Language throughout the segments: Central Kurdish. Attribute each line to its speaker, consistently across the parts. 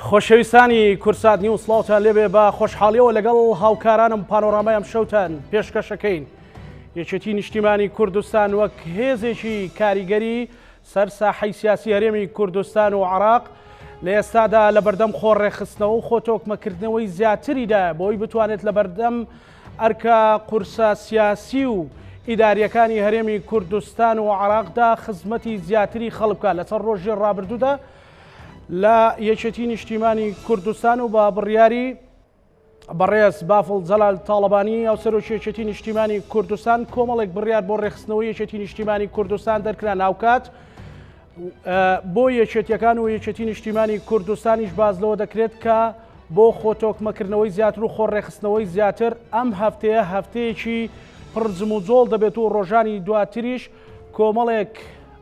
Speaker 1: خۆشەویستانی کوردسات نیوز سڵاوتان لێبێ بە خۆشحاڵیەوە لەگەڵ هاوکارانم پانۆرامای ئەم شەوتان پێشکەشەکەین یەکێتی نیشتیمانی کوردستان وەک هێزێکی کاریگەری سەر ساحەی سیاسی هەرێمی کوردستان و عراق لە ئێستادا لە بەردەم خۆ ڕێکخستنەوە و خۆ تۆکمەکردنەوەی زیاتریدا بۆی بتوانێت لە بەردەم ئەرکە قورسە سیاسی و ئیداریەکانی هەرێمی کوردستان و عراقدا خزمەتی زیاتری خەڵک بکات لە چەند ڕۆژی ڕابردوودا لە یەکێتی نیشتیمانی کوردستان و بە بڕیاری بەڕێز بافڵ جەلال تاڵەبانی ئەو سەرۆکی یەکێتی نیشتیمانی کوردستان کۆمەڵێک بڕیار بۆ ڕێکخستنەوەی یەکێتی نیشتیمانی کوردستان دەرکرا ناوکات بۆ یەکێتیەکان و یەکێتی نیشتیمانی کوردستانیش باز لەوە دەکرێت کە بۆ خۆتۆکمەکردنەوەی زیاتر و خۆڕێخستنەوەی زیاتر ئەم هەفتەیە هەفتەیەکی پڕ جموجۆڵ دەبێت و ڕۆژانی دواتریش کۆمەڵێک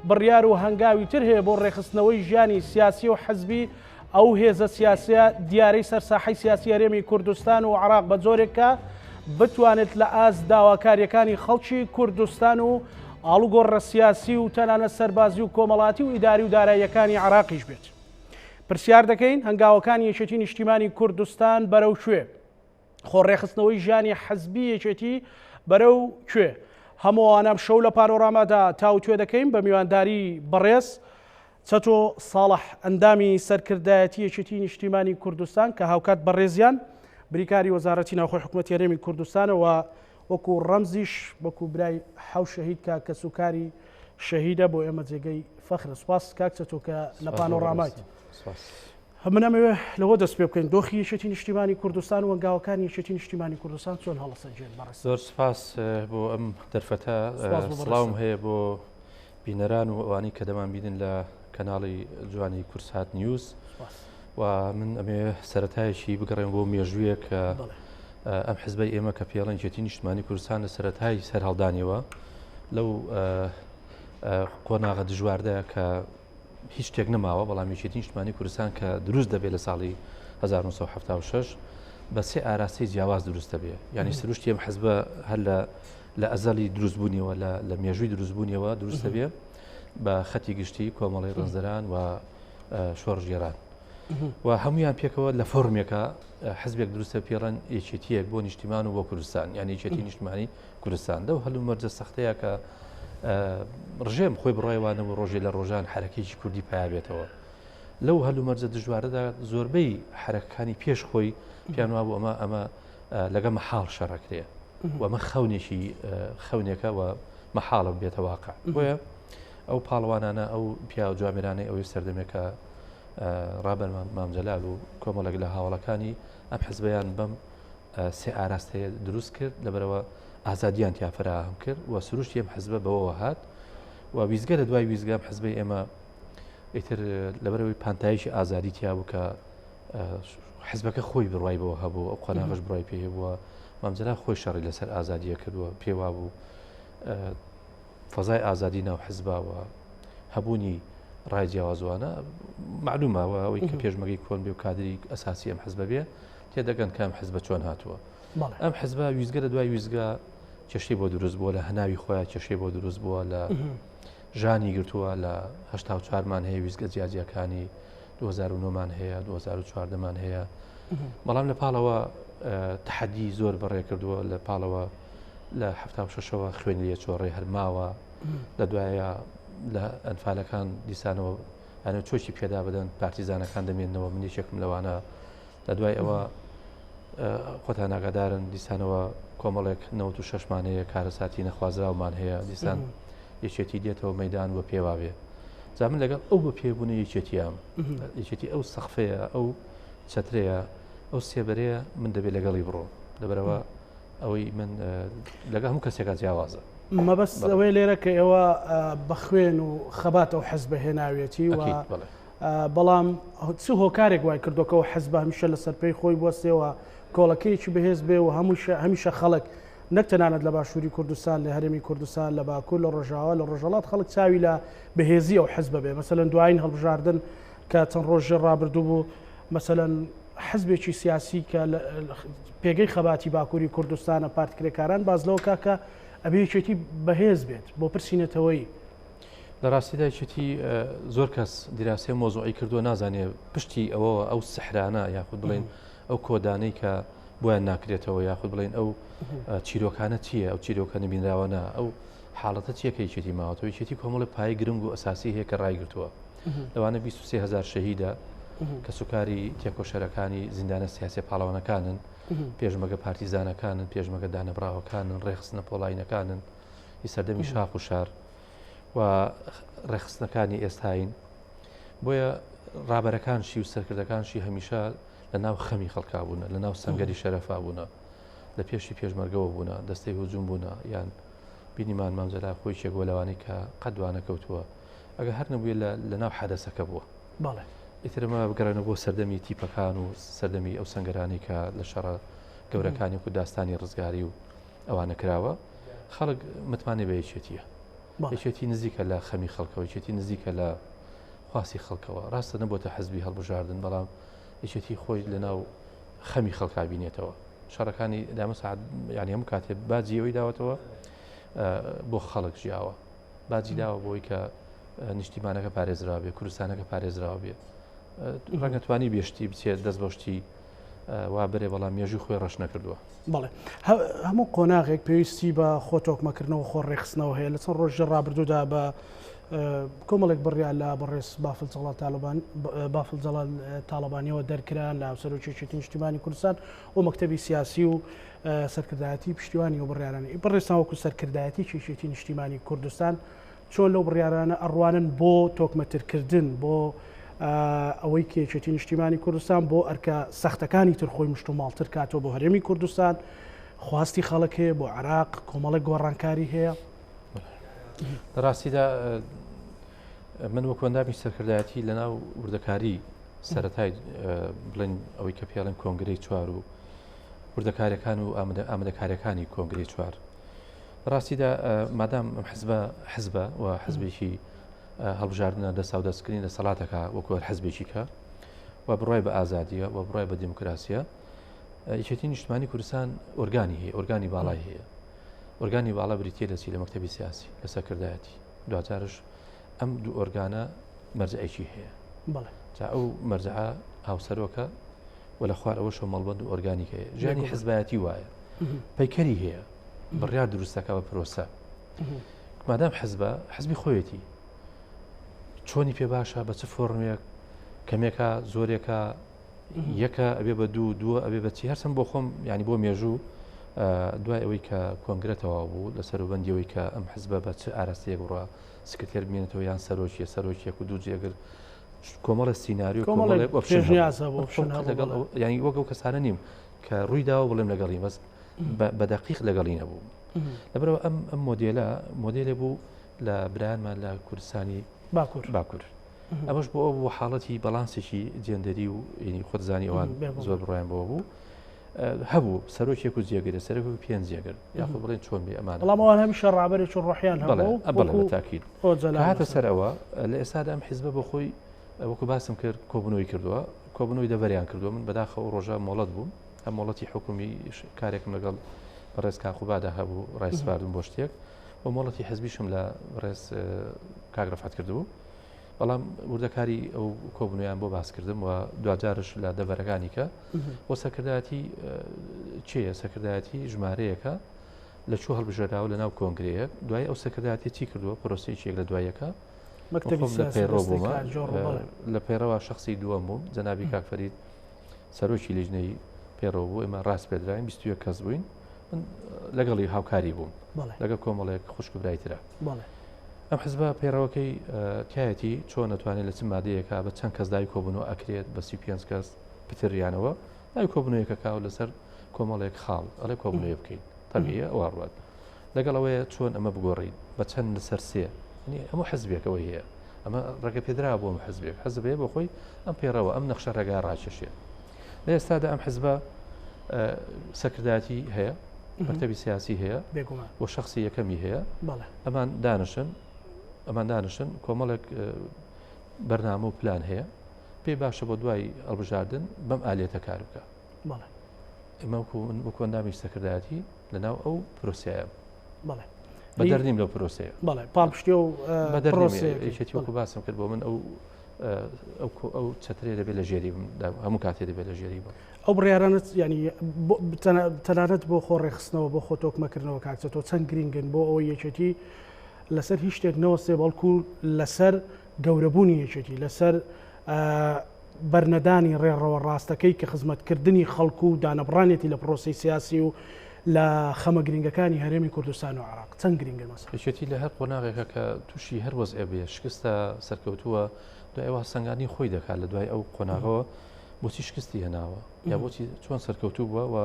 Speaker 1: بڕیار و هەنگاوی تر هەیە بۆ ڕێکخستنەوەی ژیانی سیاسی و حزبی ئەو هێزە سیاسیە دیارەی سەر ساحەی سیاسی هەرێمی کوردستان و عراق بە جۆرێک کە بتوانێت لە ئاست داواکاریەکانی خەڵکی کوردستان و ئاڵوگۆڕە سیاسی و تەنانەت سەربازی و کۆمەڵاتی و ئیداری و داراییەکانی عراقیش بێت. پرسیار دەکەین هەنگاوەکانی یەکێتی نیشتیمانی کوردستان بەرەو کوێ؟ خۆ ڕێکخستنەوەی ژیانی حزبی یەکێتی بەرەو کوێ؟ هەموو ئەوانە ئەمشەو لە پانۆرامادا تاوتوێ دەکەین بە میوانداری بەڕێز چەتۆ ساڵح ئەندامی سەرکردایەتی یەکێتی نیشتیمانی کوردستان کە هاوکات بەڕێزیان بریکاری وەزارەتی ناوخۆی حکوومەتی هەرێمی کوردستانەوە وەکو ڕەمزیش وەکو برای حەو شەهید کە کەسوکاری شەهیدە بۆ ئێمە جێگەی فەخرە سوپاس کاک چەتۆ کە لە پانۆرامایت.
Speaker 2: سپاس.
Speaker 1: من ئەمەوێ لەوە دەست پێ بکەین دۆخی یەکێتی نیشتیمانی کوردستان و هەنگاوەکانی یەکێتی نیشتیمانی کوردستان چۆن هەڵەسەنگێن بەڕێز؟
Speaker 2: زۆر سپاس بۆ ئەم دەرفەتە سڵاوم هەیە بۆ بینەران و ئەوانەی کە دەمان بینن لە کەناڵی جوانی کورسات نیوز و من ئەمێ سەتایەکی بگەڕێن بۆ مێژوویە کە ئەم حزبەی ئێمە کە پێڵێن یەکێتی نیشتمانی کوردستان لە سەتای سەرهەڵدانیەوە لەو قۆناغە دژواردە کە هیچ شتێک نەماوە، بەڵام یەکێتی نیشتمانی کوردستان کە دروست دەبێت لە ساڵی 1976 بە سێ ئاراستەی جیاواز دروست دەبێت یعنی سروشتی ئەم حزبە هەر لە لە ئەزەلی دروستبوونیەوە لە مێژووی دروستبوونیەوە دروست دەبێت بە خەتی گشتی کۆمەڵی ڕەنجدەران و شۆڕشگێران و هەمویان پێکەوە لە فۆرمێکە حزبێک دروستە پێڵەن یەکێتیەک بۆ نیشتیمان و بۆ کوردستان یعنی یەکێتی نیشتمانی کوردستان لەو هەلومەرجە سەختەیە کە ڕژێم خۆی بڕای وانەبوو ڕۆژێ لە ڕۆژان حرەکەیکی کوردی پیا بێتەوە لەو هەلومەرجە دژوارەدا زۆربەی حرەکانی پێش خۆی پیان وابوو ئەمە ئەمە لەگە مەحاڵ شەڕەکرێ و ئەمە خەونێکی خەونێکە و مەحاڵە بێتە واقع بۆیە ئەو پاڵوانانە ئەو پیا و جوامێرانەی ئەوەی سەردەمێکە ڕابەر مامجلال و کۆمەڵێک لە هاوڵەکانی ئەم حزبیان بەم سێ ئاراستەیە دروست کرد، لەبەرئەوە ئازادیان تیا فەراهەم کرد و سروشتی ئەم حزبە بەوەوە هات و ویزگە لە دوای ویزگە ئەم حزبەی ئێمە ئیتر لەبەرەوەی پانتاییی ئازادی تیا بوو کە حزبەکە خۆی بڕای بەوە هەبوو ئەو قۆناغش بڕای پێ هەبووە مامجلال خۆی شەڕی لەسەر ئازادیە کردووە پێوا بوو فەزای ئازادی ناو حزبا و هەبوونی ڕای جیاوازوانە معلومە ئەوەی کە پێشمەگەی کۆن بێ و کادری ئەساسی ئەم حزبە بێ تێدەگەن کە ئەم حزبە چۆن هاتووە. ئەم حزبە ویزگە لە دوای ویزگە کێشەی بۆ دروست بووە لە هەناوی خۆیان کێشەی بۆ دروست بووە لە ژانی گرتووە لە 1970مان هەیە ویزگە جیاجیەکانی 2009مان هەیە 2014مان هەیە بەڵام لە پاڵەوە تحدی زۆر بەڕێ کردووە لە پاڵەوە لە 76ەوە خوێن لێ چۆڕێ هەرماوە لە دوایە لە ئەنفالەکان دیسانەوە ئەنە چۆکی پێدا بدەن پارتیزانەکان دەمێنەوە من یەکێکم لەوانە لە دوای ئەوە خۆتان ئاگادارن دیسانەوە کۆمەڵێک 96مان هەیە کارەساتی نەخوازراومان هەیە دیسان یەکێتی دێتەوە مەدان و پێواوێ جا من لەگەڵ ئەو بە پێبوونە یەکێتیام یەکێتی ئەو سەقفەیە ئەو چەترەیە ئەو سێبەرەیە من دەبێت لەگەڵی بڕۆ لەبەرەوە ئەوەی من لەگە هەموو کەسێکا جیاوازە.
Speaker 1: مەبەست ئەوەیە لێرە کە ئێوە بە خوێن و خەبات ئەو حزبە هێناوێتی و بەڵام چ هۆکارێک وای کردووە کە ئەو حزبە هەمیشە لەسەر پێی خۆی بوەستێ و کۆڵەکەیەکی بەهێز بێ و هەمووشە هەمیشە خەڵک نەک تەنانەت لە باشووری کوردستان لە هەرێمی کوردستان لە باکوور لە ڕۆژاوا لە ڕۆژهەڵات خەڵک چاوی لە بەهێزی ئەو حزبە بێ مەسەلەن دوایین هەڵبژاردن کە چەند ڕۆژی ڕابردوو بوو مەسەلەن حزبێکی سیاسی کە پێگەی خەباتی باکووری کوردستانە پارت کرێکاران باز لەوە کاکە ئەبێ یەکێتی بەهێز بێت بۆ پرسی نەتەوەیی.
Speaker 2: لە ڕاستیدا یەکێتی زۆر کەس دیراسەی مۆزوعی کردووە نازانێ پشتی ئەوەوە ئەو سحرانە یاخود بڵێن ئەو کۆدانەی کە بۆیان ناکرێتەوە یاخود بڵێن ئەو چیرۆکانە چییە ئەو چیرۆکە نەبینراوەە ئەو حاڵەتە چیە کە یەکێتی ماوەتەوە یەکێتی کۆمەڵی پای گرنگ و ئەساسی هەیە کە ڕایگرتووە لەوانە 23هزار شەهیدە کە سوکاری تێکۆشەرەکانی زیندانە سیاسی پاڵەوانەکانن پێشمەگە پارتیزانەکانن پێشمەگە دانەبراوەکانن ڕێخستنە پۆڵاینەکانن ی سەردەمی شاخ و شار و ڕێکخستنەکانی ئێستاین بۆیە ڕابەرەکانشی و سەرکردەکانشی هەمیشە لە ناو خەمی خەڵکا بوونە لە ناو سەنگەری شەرەفا بوونە لە پێشی پێشمەرگەوە بوونە دەستەی هجوم بوونە یان بینیمان مامجلال خۆی چێک بۆ لەوانەی کە قەت دوانەکەوتووە ئەگە هەر نەبووە لە ناو حەدەسەکە بووە
Speaker 1: بەڵێ
Speaker 2: ئیترمە بگەڕێنەوە بۆ سەردەمی تیپەکان و سەردەمی ئەو سەنگەرانی کە لە شەڕە گەورەکانی و داستانی ڕزگاری و ئەوانە کراوە خەڵک متمانەی بە یەکێتیە یەکێتی نزیکە لە خەمی خەڵکەوە یەکێتی نزیکە لە خواستی خەڵکەوە ڕاستە نەبووتە حزبی هەڵبژاردن بەڵام یەکێتی خۆی لەناو خەمی خەڵکا بینێتەوە شەڕەکانی دامە سعات ینی هەموو کاتێ باجی ئەوەی داوەتەوە بۆ خەڵک ژیاوە باجی داوە بۆی کە نیشتیمانەکە پارێزرا بێ کوردستانەکە پارێزراوە بێ ڕەنگە توانی بێشتی بچێت دەست بۆشتی وا بەرێ بەڵام مێژوو خۆی ڕەش نەکردووە.
Speaker 1: بەڵێ هەموو قۆناغێک پێویستی بە خۆ تۆکمەکردنەوە خۆ ڕێکخستنەوە هەیە لە چەند ڕۆژی ڕابردوودا بە کۆمەڵێک بڕیار لە بەڕێز بافل جەڵال تاالبان بافل جەڵال تاالبانیەوە دەرکران لە سەرۆکی یەکێتی نیشتیمانی کوردستان و مەکتەبی سیاسی و سەرکردایەتی پشتیوانی و بڕیارانی بەڕێزتان وەکو سەرکردایەتی یەکێتی نیشتیمانی کوردستان چۆن لەو بڕیارانە ئەڕوانن بۆ تۆکمەترکردن بۆ ئەوەی کە یەکێتی نیشتیمانی کوردستان بۆ ئەرکە سەختەکانی تر خۆی مشتوماڵتر کاتەوە بۆ هەرێمی کوردستان خواستی خەڵک هەیە بۆ عراق کۆمەڵێک گۆڕانکاری هەیە
Speaker 2: لە ڕاستیدا من وەکو ئەندامی سەرکردایەتی لەناو وردەکاری سەتای بڵێن ئەوەی کە پێڵێن کۆنگرەی چوار و وردەکارەکان و ئامادەکاریەکانی کۆنگرەی چوار ڕاستیدا مادام ئەم حزبە حزبە و حزبێکی هەڵبژاردنە دەسا و دەستکردنی دەسەڵاتەکە وەکو هەر حزبێکی کە و بڕای بە ئازادیە و بڕای بە دیموکراسیە یەکێتی نیشتمانی کوردستان ئۆرگانی هەیە ئۆرگانی باڵای هەیە ئۆرگانی باڵا بریتە لە چی لە مەکتتەبی سیاسی لە سەرکردایەتی دوجارش ئەم دوو ئۆرگانە مەرجعێکی هەیە جا ئەو مەرجعە هاوسەرۆکە و لە خوار ئەوەشەوە مەڵبەند و ئۆرگانیک هەیە ژیانی حزبایەتی وایە پەیکەری هەیە بڕیار دروستەکە بە پرۆسە مادام حزبە حزبی خۆیەتی چۆنی پێ باشە بە چ فۆرمێک کەمێکە زۆرێکە یەکە ئەبێ بە دوو دووە ئەبێ بە چی هەرسم بۆ خۆم ینی بۆ مێژوو دوای ئەوەی کە کۆنگرە تەواو بوو لە سەروبەندیەوەی کە ئەم حزبە بە چ ئاراستەیەک بڕە سکرتێر بمێنێتەوە یان سەرۆکیە سەرۆکیەک و دوو جێگر کۆمەڵە سیناریۆ کۆمەڵێک option لەگەڵ ینی وەک ئەو کەسانە نیم کە ڕووی داوە بڵێم لەگەڵی بەس بە دەقیق لەگەڵی نەبوو لەبەرەوە ئەم ئەم مۆدێلە مۆدێلێ بوو لە برایانمان لە کوردستانی
Speaker 1: باکوور
Speaker 2: باکوور ئەمەش بۆ ئەو بۆ حاڵەتی بەڵانسێکی جێندەری و ینی خۆتزانی ئەوان زۆر بڕیان بۆ بوو هەبوو سەرۆکێک و جێگرە سەرۆک و پێنج جێگر یاخۆ بڵێن چۆن بێ ئەمان
Speaker 1: بەڵام ئەوان هەمیشە ڕابەرێکی ڕۆحیان
Speaker 2: هەبوو بەڵێ تاکید هاتە سەر ئەوە لە ئێستادا ئەم حیزبە بۆ خۆی وەکو باسم کرد کۆبنەوەی کردووە کۆبنەوەی دەڤەریان کردووە من بەداخەوە ئەو ڕۆژە مۆڵەت بووم هەم مۆڵەتی حکومی کارێکم لەگەڵ بەڕێز کاقوبادا هەبوو ڕایسپاردم بۆ شتێک و مۆڵەتی حزبیشم لە بەڕێز کاک ڕەفعەت کردبوو بەڵام وردەکاری ئەو کۆبنویان بۆ باسکردم و دوجارش لە دەڤەرەکانی کە بۆ سەرکردایەتی چێە سەرکردایەتی ژمارەیەکە لە چوو هەڵبژێراوە لە ناو کۆنگرەیەک دوای ئەو سەرکردایەتی چی کردووە پرۆسەیەک لە دوایەکە لە پەیڕەو بوومە لە پەیڕەوە شخصی دووەم بووم جەنابی کاک فەرید سەرۆکی لیژنەی پەیڕەو بوو ئێمە ڕاست پێدراین 21 کەس بووین من لەگەڵی هاوکاری بووم لەگەڵ کۆمەڵێک خوشک و برای ترە ئەم حزبە پەیڕەوەکەی تایەتی چۆن نەتوانێت لە چ مادەیەکە بە چەند کەس داوی کۆبوونەوە ئەکرێت بە 35 کەس پتریانەوە داوی کۆبوونەوەیەکەکە و لەسەر کۆمەڵێک خاڵ ئەڵێ کۆبوونەوە بکەین تەبیە ئەوە ڕوات لەگەڵ ئەوەیە چۆن ئەمە بگۆڕین بە چەند لەسەر سێ هەموو حزبێکەوەی هەیە ئەمە ڕێگە پێدرا بۆ ئەم حزبێک حزب هەیە بۆ خۆی ئەم پەیڕەوە ئەم نەخشە ڕێگا ڕاکێشێ لە ئێستادا ئەم حزبە سەرکردایەتی هەیە مەکتەبی سیاسی هەیە و شخصی یەکەمی هەیە ئەمان دانشن ئەمان دانشن کۆمەڵێک بەرنامە و پلان هەیە پێی باشە بۆ دوای هەڵبژاردن بەم ئالێتە کار بکە ئێمە وەکو ئەندامی سەرکردایەتی لەناو ئەو پرۆسەیە.
Speaker 1: بەڵێ.
Speaker 2: بەدەر نیم لەو پرۆسەیە.
Speaker 1: بەڵێ پاڵپشتی ئەو
Speaker 2: بەدەر نیم
Speaker 1: پرۆسەیە
Speaker 2: یەکێتی وەکو باسم کرد بۆ من ئەو ئەو ئەو چەترەیە دەبێت لە ژێری بم هەموو کاتێ دەبێت لە ژێری بم.
Speaker 1: ئەو بڕیارانەت ینی تەنانەت بۆ خۆ ڕێکخستنەوە بۆ خۆ تۆکمەکردنەوە کاک چەتۆ چەند گرینگن بۆ ئەوەی یەکێتی لەسەر هیچ شتێک نەوەستێ بەڵکو لەسەر گەورەبوونی یەکێتی لەسەر بەرنەدانی ڕێڕەوە ڕاستەکەی کە خزمەتکردنی خەڵک و دانەبڕانێتی لە پرۆسەی سیاسی و لە خەمە گرنگەکانی هەرێمی کوردستان و عێراق چەند گرنگە مەسەلە؟
Speaker 2: یەکێتی لە هەر قۆناغێکە کە تووشی هەر وەزعێ بێ شکستە سەرکەوتووە دوای ئەوە هەڵسەنگاندنی خۆی دەکات لە دوای ئەو قۆناغەوە بۆچی شکستی هێناوە یا بۆچی چۆن سەرکەوتوو بووە و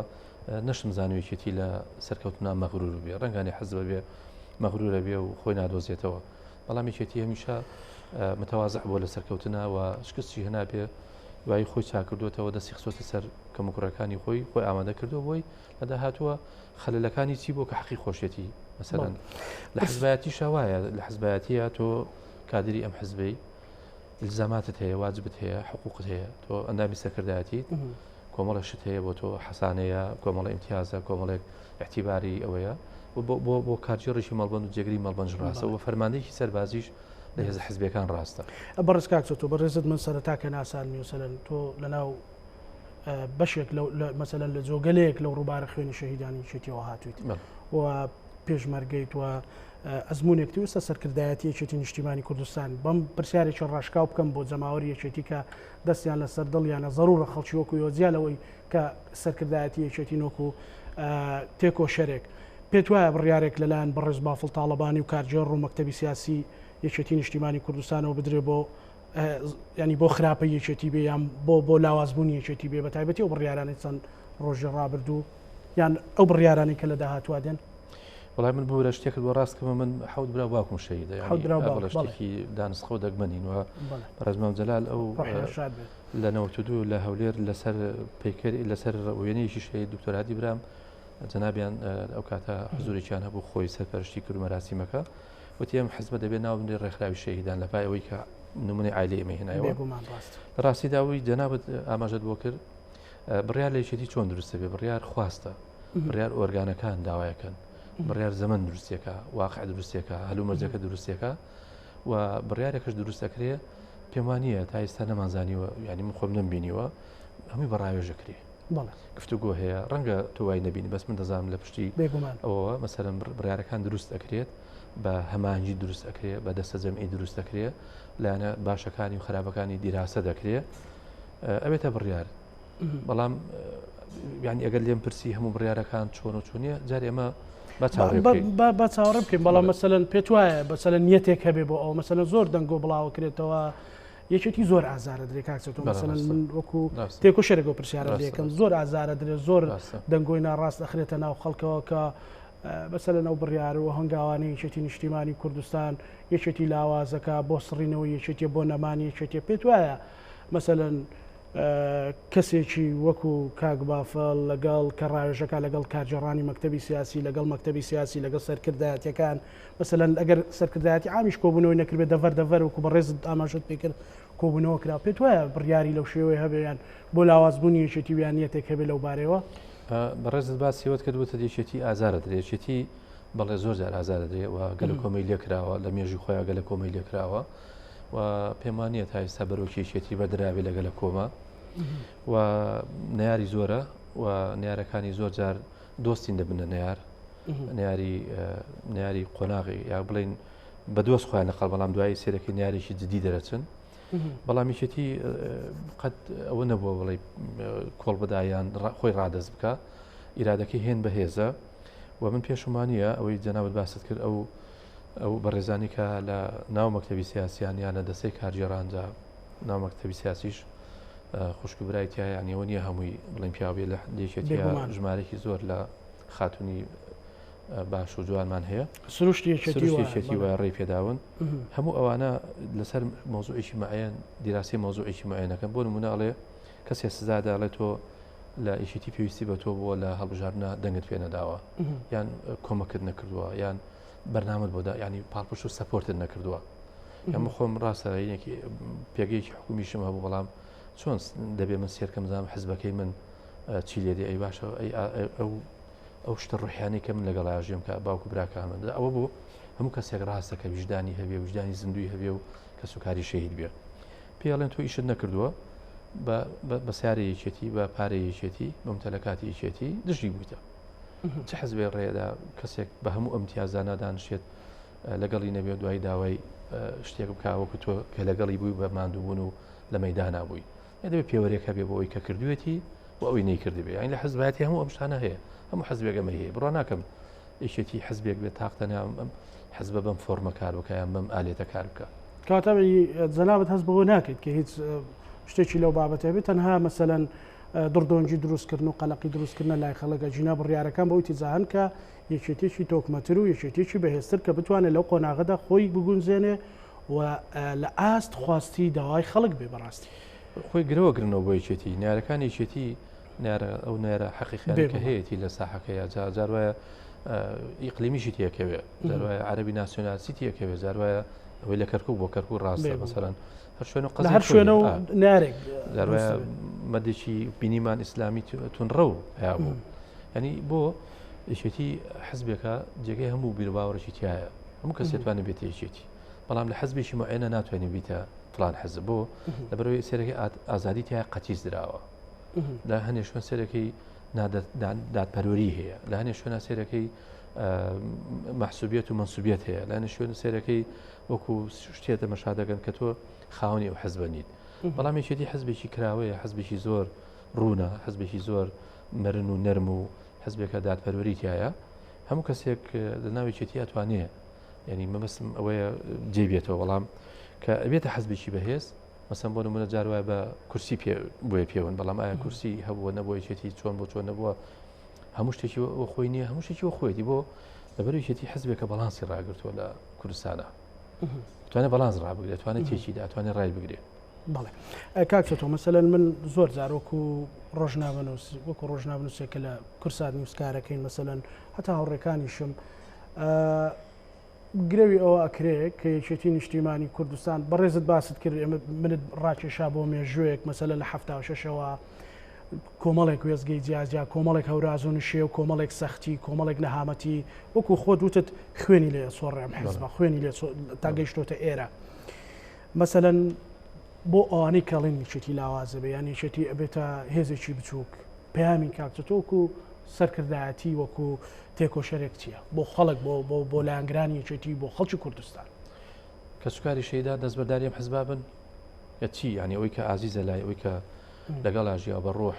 Speaker 2: نەشم زانیوە یەکێتی لە سەرکەوتنا مەغرور بێ ڕەنگانی حەزبە بێ مەغرورە بێ و خۆی نادۆزێتەوە بەڵام یەکێتی هەمیشە متەوازع بووە لە سەرکەوتنا و شکستی هێنابێ دوایی خۆی چاکردوێتەوە دەستی خستۆتە سەر کەموکوڕەکانی خۆی خۆی ئامادە کردو بۆی لە داهاتووە خەلەلەکانی چی بۆ کە حەقی خۆشێتی مەسەلەن لە حزبایەتیشا وایە لە حزبایەتیە تۆ کادری ئەم حزبەی الزاماتت هەیە واجبت هەیە حقوقت هەیە تۆ ئەندامی سەرکردایەتیت کۆمەڵە شت هەیە بۆ تۆ حەسانەیە کۆمەڵە ئیمتیازە کۆمەڵێک اعتیباری ئەوەیە بۆ بۆ کارگێڕیشی مەڵبەند و جێگری مەڵبەنج ڕاستە و فەرماندەیەکی سەربازیش لە هێزە حزبیەکان ڕاستە.
Speaker 1: بەڕێز کاک چەتۆ بەڕێزت من سەرەتا کە ناساندمی مەسەلەن تۆ لەناو بەشێک مەسەلەن لە جۆگەلەیەک لەو ڕووبارە خوێنی شەهیدانی یەکێتیەوە هاتوویت و پێشمەرگەیت و ئەزمونێک وستە سەرکردایەتی یەکێتی نیشتیمانی کوردستان بەم پرسیارێکی ڕاشکاو بکەم بۆ جەماوەری یەکێتی کە دەستیان لەسەر دڵیانە زەرورە خەڵکی وەکو یۆجیا لەوەی کە سەرکردایەتی یەکێتی نۆکو تێکۆشەرێک پێت وایە بڕیارێک لەلایەن بەڕێز بافڵ تاڵەبانی و کارگێڕ و مەکتەبی سیاسی یەکێتی نیشتیمانی کوردستانەوە بدرێ بۆ ینی بۆ خراپە یەکێتی بێ یان بۆ بۆ لاوازبوونی یەکێتی بێ بە تایبەتی ئەو بڕیارانەی چەند ڕۆژی ڕابردوو یان ئەو بڕیارانەی کە لە داهاتووا دێن؟
Speaker 2: وەڵای من بورە شتێکت بۆ ڕاست کەمە من حەوت برا باوکم شەهیدە
Speaker 1: حەوت برا باوک،
Speaker 2: بەڵێ
Speaker 1: بەڵێ.
Speaker 2: شتێکی دانسقە و دەگمەنین و
Speaker 1: بەڵێ.
Speaker 2: بەڕێز مام جەلال ئەو
Speaker 1: ڕۆحیان شاد بێت.
Speaker 2: لە 92 لە هەولێر لەسەر پەیکەر لەسەر وێنەیەکی شەهید دکتۆر هادی برام جەنابیان ئەو کاتە حزوورێکیان هەبوو خۆی سەرپەرشتی کرد مەراسیمەکە وتی ئەم حزبە دەبێت ناو بنرێت ڕێکخراوی شەهیدان لە پای ئەوەی کە نمونەی عایلەی ئێمەی هێنایەوە.
Speaker 1: بێگومان ڕاست.
Speaker 2: لە ڕاستیدا ئەوەی جەنابت ئاماژەت بۆ کرد بڕیار لە یەکێتی چۆن دروست دەبێت بڕیار خواستە بڕیار ئۆرگانەکان داوایەکەن بڕیار زەمەن دروستێکە واقع دروستێکە هەلومەرجەکە دروستێکە و بڕیارێکش دروست دەکرێ پێم وانە تا ئێستا نەمانزانیوە ینی من خۆم نەمبینیوە هەمووی بە ڕاوێژەکرێ گفتوگۆ هەیە ڕەنگە تۆ وای نەبینی بەس من دەزانم لە پشتی ئەوەوە مەسەرم بڕیارەکان دروست ئەکرێت بە هەمانجی دروست ئەکرێ بە دەستە جەمعی دروست دەکرێت لایەنە باشەکانی و خراپەکانی دیراسە دەکرێت ئەوێتە بڕیار بەڵام یعنی ئەگەر لێم پرسی هەموو بڕیارەکان چۆن و چۆنیە جار ئێمە
Speaker 1: بە چاوەڕێ بکەین بەڵام مەسەلەن پێت وایە بەسەلەن نیەتێک هەبێ بۆ ئەو مەسەلەن زۆر دەنگۆ بڵاوەکرێتەوە یەکێتی زۆر ئازارە درێ کاک چەتۆ مەسەلەن من وەکو تێکۆشەرێک ئەو پرسیارە لێکەم زۆر ئازارە درێ زۆر دەنگۆی ناڕاست ئەخرێتە ناو خەڵکەوە کە مەسەلەن ئەو بڕیار و هەنگاوانەی یەکێتی نیشتیمانی کوردستان یەکێتی لاوازەکە بۆ سڕینەوەی یەکێتیە بۆ نەمانی یەکێتیە پێت وایە مەسەلەن کەسێکی وەکو کاک بافڵ لەگەڵ کە ڕاوێژەکە لەگەڵ کارگێڕانی مەکتەبی سیاسی لەگەڵ مەکتەبی سیاسی لەگەڵ سەرکردایەتیەکان مەسەلەن ئەگەر سەرکردایەتی عامیش کۆبوونەوەی نەکردبێت دەڤەر دەڤەر وەکو بەڕێزت ئاماژەت پێکرد کۆبوونەوە کرا پێت وایە بڕیاری لەو شێوەیە هەبێ یان بۆ لاوازبوونی یەکێتی و یان نیەتێک هەبێ لەو بارەیەوە؟
Speaker 2: بەڕێزت باسی ئەوەت کرد وتت یەکێتی ئازارە درێ یەکێتی بەڵێ زۆر جار ئازارە درێ و گەلە کۆمەی لێکراوە لە مێژوی خۆیان گەلە کۆمەی لێکراوە و پێم وان نییە تا ئێستا بەرۆکی یەکێتی بەدرابێ لە گەلە کۆمە و نەیاری زۆرە و نەیارەکانی زۆر جار دۆستین دەبنە نەیار نەیاری نەیاری قۆناغی یا بڵین بە دۆست خۆیان لەقەڵ بەڵام دوایی سێرەکەی نارێکی جدی دەرەچن بەڵام یەکێتی قەت ئەوە نەبووە بڵێ کۆڵ بدایان خۆی ڕادەست بکە ئیرادەکەی هێن بەهێزە و من پێشمانە ئەوەی جەنابەت باست کرد ئەو ئەو بەڕێزانی کە لە ناو مەکتەبی سیاسیان یان لە دەستەی کارگێڕاندا ناو مەکتەبی سیاسیش خوشک و برای تیا یان ئەوە نییە هەمووی بڵێن پیاوێ لە یەکێتی ژمارێکی زۆر لە خاتونی باش و جوانمان هەیە
Speaker 1: سروشتی
Speaker 2: وایە ڕێی پێداون هەموو ئەوانە لەسەر مۆزوعێکی معەن دیراسی مۆزوعێکی معەنەکەن بۆ نمونە ئەڵێ کەسێ سزادا ئەڵێ تۆ لە یەکێتی پێویستی بە تۆ بووە لە هەڵبژاردنە دەنگت پێ نەداوە یان کۆمەکت نەکردووە یان بەرنامەت بۆ دا ینی پاڵپشت و سەپۆرتت نەکردووە ئەمە خۆم ڕاستە یەکی پێگەیەکی حکومیشم هەبوو بەڵام چۆن دەبێ من سێرکەم زانام حزبەکەی من چی لێ دێ ئەی باشە ئەو ئەو شتە ڕوحیانەی کە من لەگەڵ ئاژێم کە باوکو براکانم ئەوە بۆ هەموو کەسێک ڕاستە کە ویژدانی هەبێ ویژدانی زیندوی هەبێ و کەسوکاری شەهید بێ پێڵێن تۆ ئیشت نەکردووە بە سیارە یەکێتی بە پارە یەکێتی بە متەلەکاتی یەکێتی دژی بوویتە چ حزبێ ڕێدا کەسێک بە هەموو ئەمتیازانە دانشێت لەگەڵی نەبێ دوای داوای شتێک بکە وەکو تۆ کە لەگەڵی بووی بە ماندووبوون و لە مەدانا بووی دەبێت پێوەرێک هەبێ بۆ ئەوی کە کردوێتی و ئەوی نەیکردبێ یانی لە حزبایەتی هەموو ئەم شتانە هەیە هەموو حزبێک ئەمەی هەیە بڕوا ناکەم یەکێتی حزبێک بێت تاق تەنیا ئەم حزبە بەم فۆرمە کار بکە یان بەم ئالێتە کار بکە.
Speaker 1: کەواتە جەنابت هەست بەوە ناکەیت کە هیچ شتێکی لەو بابەتە بێت تەنها مەسەلەن دڕدۆنگی دروستکردن و قەلەقی دروستکردنە لای خەڵک ئەگینا بڕیارەکان بەوەی تیزاهن کە یەکێتیەکی تۆکمەتر و یەکێتیەکی بەهێزتر کە بتوانێت لەو قۆناغەدا خۆی بگونجێنێ و لە ئاست خواستی داوای خەڵک بێ بەڕاستی.
Speaker 2: خۆی گرەوە گرنەوە بۆ یەکێتی نارەکانی یەکێتی نارە ئەو نارە حەقیقیانە کە هەیەی لە ساحەکەیە جا جار وایە ئیقلیمیشی تێکەوێ جار وایە عەربی ناسیۆنالسی تێکەوێ جار وایە ئەوەی لە کەرکک بۆ کەرکک ڕاستە مەسەرەن هەر شوێن و
Speaker 1: قەزی هەر شوێنە و نارێک
Speaker 2: جار وایە مەدێکی بینیمان ئیسلامی تونڕە و هەیە بوو ینی بۆ یەکێتی حزبێکە جێگەی هەموو بیرباوەڕێکی تایە هەموو کەس توانێت بێتە یەکێتی بەڵام لە حزبێکی معێنە ناتوانێت بیتە فلان حزب بۆ لەبەرەوەی سەرەکەی ئازادی تیا قەتیس دراوە لە هەنێ شوێن سەرەکەی دادپەروەری هەیە لە هەنێ شوێنە سێرەکەی مەحسوبیت و منسوبیت هەیە لە هەنێ شوێن سێرەکەی وەکو شتێ تەمەشا دەکەن کە تۆ خاوەنی ئەو حزبە نیت بەڵام یەکێتی حزبێکی کراوەیە حزبێکی زۆر ڕوونە حزبێکی زۆر مرن و نەرم و حزبێکە دادپەروەری تایە هەموو کەسێک لە ناو یەکێتی ئەتوانێ یعنی مەبەستم ئەوەیە جێ بێتەوە بەڵام کە ئەبێتە حزبێکی بەهێز مەسەن بۆ نمونە جار وایە بە کورسی پێ بۆیە پێون بەڵام ئایا کورسی هەبووە نەبووە یەکێتی چۆن بۆ چۆن نەبووە هەموو شتێکی وە خۆی نییە هەموو شتێکی وە خۆیەتی بۆ لەبەر یەکێتی حزبێکە بەڵانسی ڕاگرتووە لە کوردستانە توانێت بەڵانس ڕابگرێت توانێت تێکی دا توانێت ڕای بگرێت
Speaker 1: بەڵێ کاک چەتۆ مەسەلەن من زۆر جار وەکو ڕۆژنامەنووس وەکو ڕۆژنامەنووسێک کە لە کورسات نیوز کارەکەین مەسەلەن هەتا هاوڕێکانیشم گرەوی ئەوە ئەکرێ کە یەکێتی نیشتیمانی کوردستان بەڕێزت باست کرد ئێمە منت ڕاکێشا بۆ مێژوویەک مەسەلە لە 76ەوە کۆمەڵێک وێزگەی جیاجیا کۆمەڵێک هەوراز و نشێ و کۆمەڵێک سەختی کۆمەڵێک نەهامەتی وەکو خۆت وتت خوێنی لێ سۆڕێم حزبە خوێنی لێ تا گەیشتۆتە ئێرە مەسەلەن بۆ ئەوانەی کەڵین یەکێتی لاوازە بێ یان یەکێتی ئەبێتە هێزێکی بچووک پەیامی کاک چەتۆ وەکو سەرکردایەتی وەکو تێکۆشەرێک چییە بۆ خەڵک بۆ بۆ بۆ لایەنگرانی یەکێتی بۆ خەڵکی کوردستان؟
Speaker 2: کەسوکاری شەیدا دەستبەرداری ئەم حزبا بن یا چی یعنی ئەوەی کە ئازیزە لای ئەوەی کە لەگەڵ ئاژیا بە ڕۆح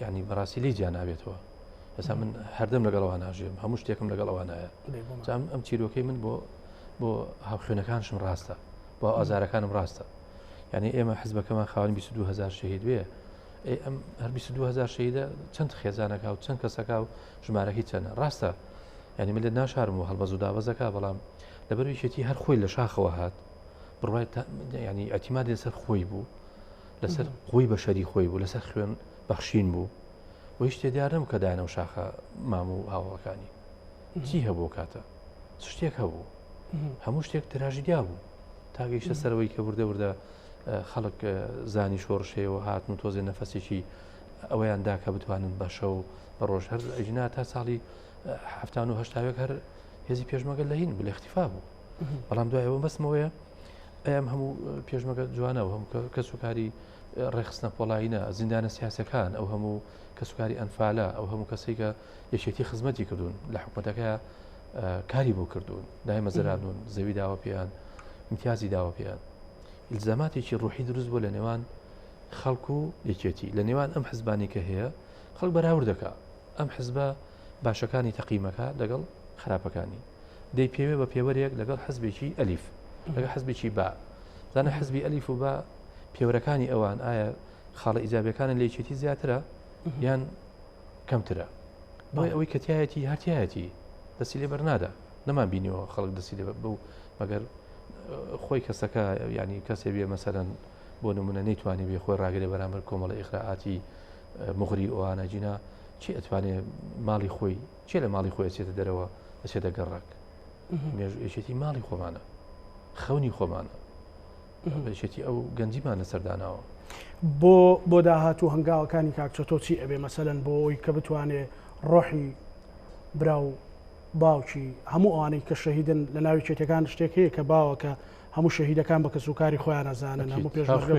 Speaker 2: ینی بەڕاستی لی جیان نابێتەوە ئێستا من هەردەم لەگەڵ ئەوان ئاژێم هەموو شتێکم لەگەڵ ئەوانایە جام ئەم چیرۆکەی من بۆ بۆ هاوخوێنەکانشم ڕاستە بۆ ئازارەکانم ڕاستە یعنی ئێمە حزبەکەمان خاوەنی 22 هزار شەهید بێ ئەی ئەم هەر 22 هزار شەهیدە چەند خێزانەکە و چەند کەسەکە و ژمارەکەی چەنە ڕاستە یعنی من لە ناشارم و هەڵبەز و دابەزەکە بەڵام لەبەر یەکێتی هەر خۆی لە شاخەوە هات بڕای ینی ئەتیمادی لەسەر خۆی بوو لەسەر خۆی بەشەری خۆی بوو لەسەر خوێن بەخشین بوو و هیچ شتێ دیار نەبوو کە دایانەوە شاخە مام و هاوڵەکانی چی هەبوو کاتە شتێک هەبوو هەموو شتێک تراژیدیا بوو تا گەیشتە سەرەوەی کە وردە وردە خەڵک زانی شۆڕشەیەوە هاتن و تۆزێ نەفەسێکی ئەوەیان دا کە بتوانن بە شەو بە ڕۆژ هەر ئەژنا تا ساڵی هەفتان و هەشتاوێک هەر هێزی پێشمەگە لە هین بوو لە اختیفا بوو بەڵام دوای ئەوە بەسمەوەیە ئەم هەموو پێشمەگە جوانە و هەموو کەس و کاری ڕێخستنە پۆڵایینە زیندانە سیاسەکان ئەو هەموو کەسوکاری ئەنفالە ئەو هەموو کەسێک کە یەکێتی خزمەتی کردوون لە حکوومەتەکە کاری بۆ کردوون دایمە زرانون زەوی داوە پێیان امتیازی داوە پێیان ئیلزاماتێکی ڕوحی دروست بووە لە نێوان خەڵک و یەکێتی لە نێوان ئەم حزبانی کە هەیە خەڵک بەراورد دەکا ئەم حزبە باشەکانی تەقیمەکە لەگەڵ خراپەکانی دەی پێوێ بە پێوەرێک لەگەڵ حزبێکی ئەلیف لەگەڵ حزبێکی با زانە حزبی ئەلیف و با پێوەرەکانی ئەوان ئایا خاڵە ئیجابەکانە لە یەکێتی زیاترە یان کەمترە بۆی ئەوەی کە تایەتی هەرتایەتی دەستی لێ بەرنادا نەمان بینیەوە خەڵک دەستی لێ بوو مەگەر خۆی کەسەکە ینی کەسێ بێ مەسەرەن بۆ نمونە نەیتوانی بێ خۆی ڕاگرێ بەرامبەر کۆمەڵە ئیخراعاتی مغری ئەوانە جینا چی ئەتوانێ ماڵی خۆی چێ لە ماڵی خۆی ئەچێتە دەرەوە ئەچێتە گەڕک مێژوو یەکێتی ماڵی خۆمانە خەونی خۆمانە یەکێتی ئەو گەنجیمان لەسەر داناوە.
Speaker 1: بۆ بۆ داهاتوو هەنگاوەکانی کاک چەتۆ چی ئەبێ مەسەلەن بۆ ئەوی کە بتوانێ ڕۆحی برا و باوکی هەموو ئەوانەی کە شەهیدن لە ناو یەکێتیەکان شتێک هەیە کە باوە کە هەموو شەهیدەکان بە کەسوکاری خۆیان ئەزانن هەموو پێشمەرگە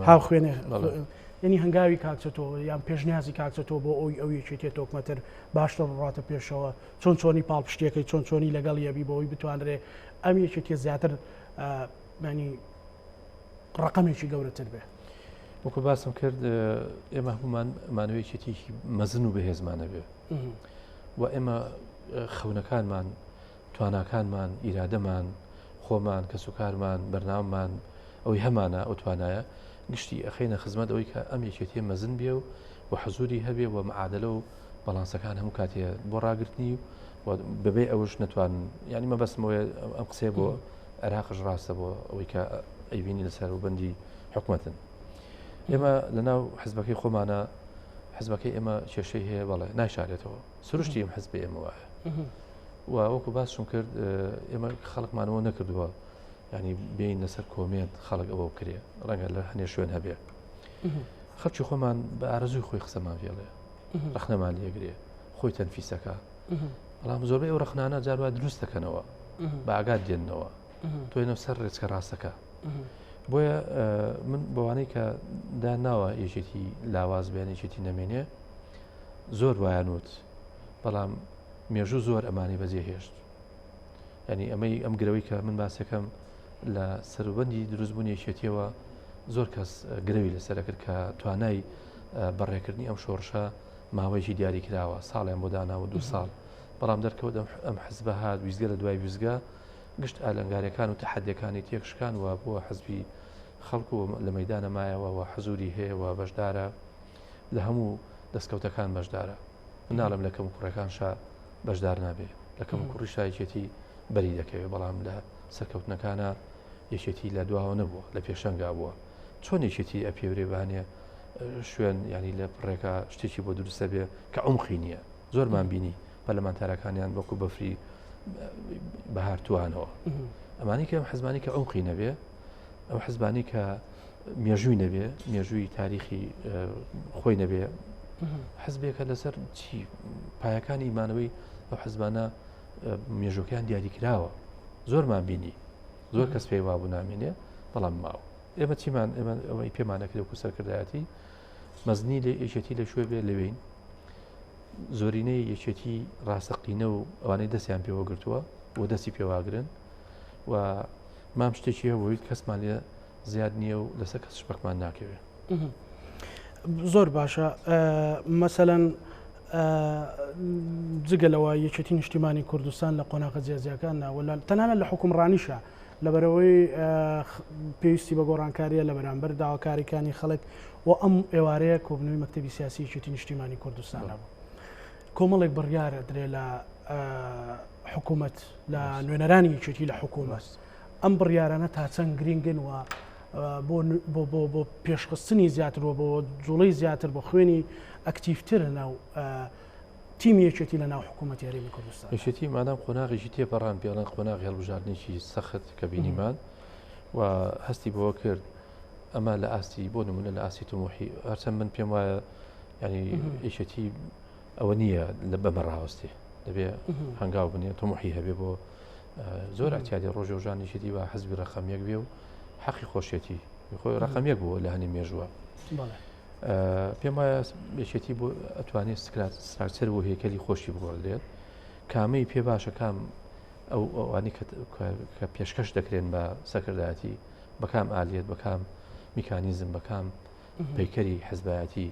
Speaker 1: هاوخوێنێ یعنی هەنگاوی کاکچەتۆ یان پێشنیازی کاکچەتۆ بۆ ئەوی ئەو یەکێتیە تۆکمەتر باشتر ڕاتە پێشەوە چۆن چۆنی پاڵپشتیەکەی چۆن چۆنی لەگەڵ یەبی بۆی بتوانرێ ئەم یەکێتیە زیاتر ینی ڕقەمێکی گەورەتر بێ.
Speaker 2: وەکو باسم کرد ئێمە هەمومان مانەوەی یەکێتیەکی مەزن و بەهێزمانە بێ و ئێمە خەونەکانمان تواناکانمان ئیرادەمان خۆمان کەسوکارمان بەرنامەمان ئەوەی هەمانە ئەو توانایە گشتی ئەخەینە خزمەت ئەوەی کە ئەم یەکێتیە مەزن بێ و و حزوری هەبێ و معادلە و بەڵانسەکان هەموو کاتێ بۆ ڕاگرتنی و بەبێ ئەوش نەتوان ینی مەبەستمەوەی ئەم قسەیە بۆ عێراقش ڕاستە بۆ ئەوەی کە ئەیبینی لەسەر و بەندی حکومەتن ئێمە لەناو حزبەکەی خۆمانە حزبەکەی ئێمە کێشەی هەیە بەڵێ نایشارێتەوە سروشتی ئەم حزبی ئێمە وایە و وەکو باسم کرد ئێمە خەڵکمانەوە نەکردووە ینی بین لەسەر comment خەڵک ئەوە بکرێ ڕەنگە لە هەنێ شوێن هەبێ خەڵکی خۆمان بە ئارەزوی خۆی قسەمان پێڵێ ڕخنەمان لێگرێ خۆی تەنفیسەکە بەڵام زۆربەی ئەو ڕخنانە جاروا دروست دەکەنەوە بە ئاگات دێنەوە تۆینە سەر ڕێچکە ڕاستەکە بۆیە من بەوانەی کە دا ناوە یەکێتی لاواز بێن یەکێتی نەمێنێ زۆر وایان وت بەڵام مێژوو زۆر ئەمانی بەجێ هێشت ینی ئەمەی ئەم گرەوەی کە من باسەکەم لە سەروبندی دروستبوون یەکێتیەوە زۆر کەس گرەوی لەسەر کرد کە توانای بەڕێکردنی ئەم شۆڕشە ماوەیەکی دیاری کراوە ساڵیان بۆ داناوە دو ساڵ بەڵام دەرکەوت ئەم حزبە هات ویزگە لە دوای ویزگە گشت ئالنگاریەکان و تەحەدیەکانی تێکشکان و بووە حزبی خەڵک و لە مەیدانە مایەوە و حزوری هەیە و بەشدارە لە هەموو دەستکەوتەکان بەشدارە من ناڵێم لە کەم کوڕەکان شا بەشدار نابێ لە کەم کوڕی شایەتی بەری دەکەوێت بەڵام لە سەرکەوتنەکانە یەکێتی لە دواوە نەبووە لە پێشەنگا بووە چۆن یەکێتی ئەپێورێ بانێ شوێن ینی لە پڕێکە شتێکی بۆ دروستە بێ کە عمقی نییە زۆرمان بینی پەرلەمانتارەکانیان وەکو بەفری بەهار توانەوە ئەمانی کە ئەم حزبانی کە عمقی نەبێ ئەو حزبانی کە مێژووی نەبێ مێژووی تاریخی خۆی نەبێ حزبێکە لەسەر چی پایەکانی ئیمانەوەی ئەو حزبانە مێژوەکەیان دیاری کراوە زۆرمان بینی زۆر کەس پێی وابوو نامێنێ بەڵام ماوە ئێمە چیمان ئێمە ئەوەی پێمانەکرێت و سەرکردایەتی مەزنی لە یەکێتی لە شوێ بێ لەوێین زۆرینەی یەکێتی ڕاستەقینە و ئەوانەی دەستیان پێوە گرتووە و دەستی پێواگرن و مام شتێکی هەبوویت کەسمان لێ زیاد نییە و لەسەر کەس شپەکمان ناکەوێت.
Speaker 1: زۆر باشە مەسەەن جگە لەوە یەکێتی نیشتیمانی کوردستان لە قۆناغە جیاجیاکان ناوە تەنانە لە حکومڕانیشە لەبەرئەوەی پێویستی بە گۆڕانکارییە لە بەرامبەر داواکاریکانی خەڵک و ئەم ئێوارەیە کۆبنەوەی مەکتەبی سیاسی یەکێتی نیشتیمانی کوردستان هەبوو. کۆمەڵێک بڕیار ئەدرێ لە حکوومەت لە نوێنەرانی یەکێتی لە حکوومەت ئەم بڕیارانە تا چەند گرنگن و بۆ بۆ بۆ پێشخستنی زیاتر و بۆ جوڵەی زیاتر بۆ خوێنی ئەکتیڤتر ناو تیمی یەکێتی لە ناو حکوومەتی هەرێمی کوردستان.
Speaker 2: یەکێتی مادام قۆناغێکی تێپەڕاند پێڵێن قۆناغی هەڵبژاردنێکی سەخت کە بینیمان و هەستی بەوە کرد ئەمە لە ئاستی بۆ نمونە لە ئاستی تموحی هەرچەند من پێم وایە ینی یەکێتی ئەوە نییە لە بەمە ڕاوەستێ دەبێ هەنگاو بنێ تموحی هەبێ بۆ زۆر ئەتیادی ڕۆژ ژان یەکێتی بە حزبی ڕقم یەک بێ و حەقی خۆشێتی خۆی ڕقم یەک بووە لە هەنی مێژووە. پێم وایە یەکێتی بۆ ئەتوانێت structure بۆ هێکەلی خۆشی بگۆڕدرێت کامەی پێ باشە کام ئەو ئەوانی کە پێشکەش دەکرێن بە سەکردایەتی بەکام ئالیەت بەکام میکانیزم بەکام پەیکەری حزبایەتی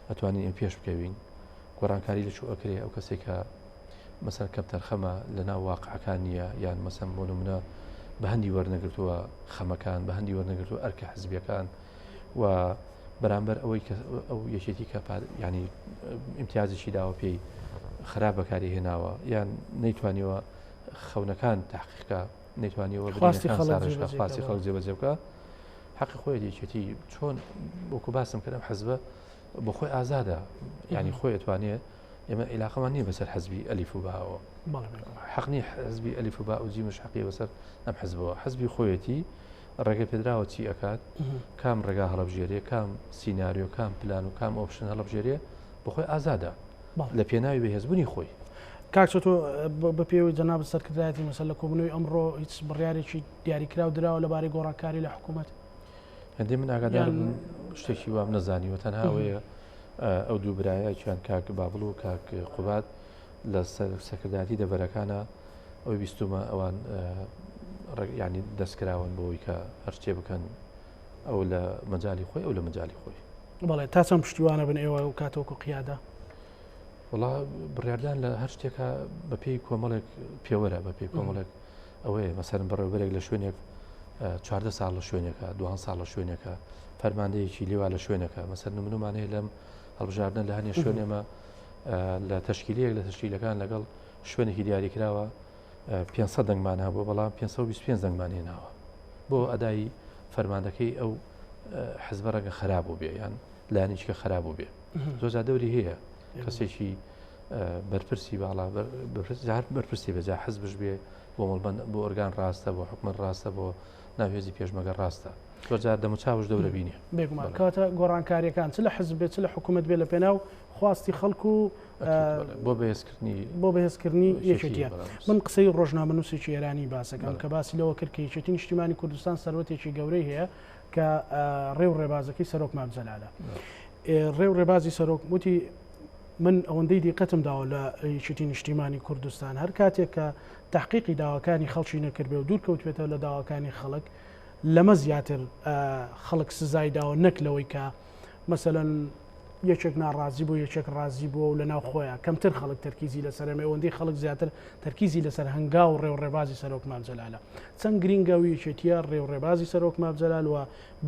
Speaker 2: ئەتوانین ئێ پێش بکەوین گۆڕانکاری لە چوو ئەکرێ ئەو کەسێک کە مەسەر کەم تەرخەمە لە ناو واقعەکان نییە یان مەسەم بۆ نمونە بە هەندی وەرنەگرتووە خەمەکان بە هەندی وەرنەگرتووە ئەرکە حزبیەکان و بەرامبەر ئەوەی کە ئەو یەکێتی کە ینی ئیمتیازێکی داوە پێی خراپ بەکاری هێناوە یان نەیتوانیوە خەونەکان تحقیقکە نەیتوانیوە خواستی خەڵک خەڵک جێبەجێ بکە حەقی خۆی یەکێتی چۆن وەکو باسم کردم حەزبە بۆ خۆی ئازادە ینی خۆی ئەتوانێت ئێمە عیلاقەمان نییە بەسەر حەزبی ئەلیف و باوە حەقنی حزبی ئەلیف و با و جیمش حەقی بەسەر ئەم حزبەوە حزبی خۆیەتی ڕێگە پێدراوە چی ئەکات کام ڕێگا هەڵبژێرێ کام سیناریۆ کام پلان و کام option هەڵبژێرێ بۆ خۆی ئازادە لە پێناوی بەهێزبوونی خۆی.
Speaker 1: کاک چەتۆ بە پێوەی جەنابت سەرکردایەتی مەسەل لە کۆبوونەوەی ئەمڕۆ هیچ بڕیارێکی دیاریکراو دراوە لەبارەی گۆڕانکاری لە حکوومەت؟
Speaker 2: هەندێ من ئاگادار بم شتێکی وام نەزانیوە تەنها ئەوەیە ئەو دوو برایە کیان کاک بابڵ و کاک قوباد لە سەرکردایەتی دەڤەرەکانە ئەوەی بیستومە ئەوان ینی دەستکراون بۆی کە هەرچێ بکەن ئەو لە مەجای خۆی ئەو لە مەجای خۆی.
Speaker 1: بەڵێ تا چەند پشتیوانە بن ئێوە و کاتەوەکو قیادە؟
Speaker 2: وڵا بڕیاردان لە هەر شتێکە بەپێی کۆمەڵێک پێوەرە بەپێی کۆمەڵێک ئەوەیە مەسەرم بەڕێوبەرێک لە شوێنێک چواردە ساڵ لە شوێنێکە دوان ساڵ لە شوێنێکە فەرماندەیەکی لێوا لە شوێنەکە مەسەر نمونەمان هەیە لەم هەڵبژاردنە لە هەنێ شوێن ئێمە لە تەشکیلەیەک لە تەشکیلەکان لەگەڵ شوێنێکی دیاریکراوە 500 دەنگمان هەبوو بەڵام 525 دەنگمان هێناوە بۆ ئەدای فەرماندەکەی ئەو حزبە ڕەنگە خراپ بوو بێ یان لایەنێکە خراپ بوو بێ زۆر دەوری هەیە کەسێکی بەرپرسی باڵا هەر بەرپرسی بەجا حزبش بێ بۆ مەڵبەند بۆ ئۆرگان ڕاستە بۆ حکومەت ڕاستە بۆ ناوهێزی پێشمەگە ڕاستە زۆرجار دەموچاوش دەورە بینێ.
Speaker 1: بێگومان کەواتە گۆڕانکاریەکان چ لە حزب بێت چ لە حکوومەت بێ لە پێناو خواستی خەڵک و
Speaker 2: بۆ بەهێزکردنی
Speaker 1: بۆ بەهێزکردنی یەکێتیە من قسەی ڕۆژنامەنووسێکی ئێرانی باسەکەم کە باسی لەوە کرد کە یەکێتی نیشتیمانی کوردستان سەروەتێکی گەورەی هەیە کە ڕێ و ڕێبازەکەی سەرۆک مام جەلالە ڕێ و ڕێبازی سەرۆک وتی من ئەوەندەی دیقەتم داوە لە یەکێتی نیشتیمانی کوردستان هەر کاتێک کە تحقیقی داواکانی خەڵکی نەکردبێ و دوور کەوتبێتەوە لە داواکانی خەڵک لەمە زیاتر خەڵک سزای داوە نەک لەوەی کە مەسەلەن یەکێک ناڕازی بوو یەکێک ڕازی بووە و لە ناو خۆیان کەمتر خەڵک تەرکیزی لەسەر ئەمە ئەوەندەی خەڵک زیاتر تەرکیزی لەسەر هەنگاو و ڕێ و ڕێبازی سەرۆک مام جەلالە چەند گرینگە و یەکێتیە ڕێ و ڕێبازی سەرۆک مام جەلال و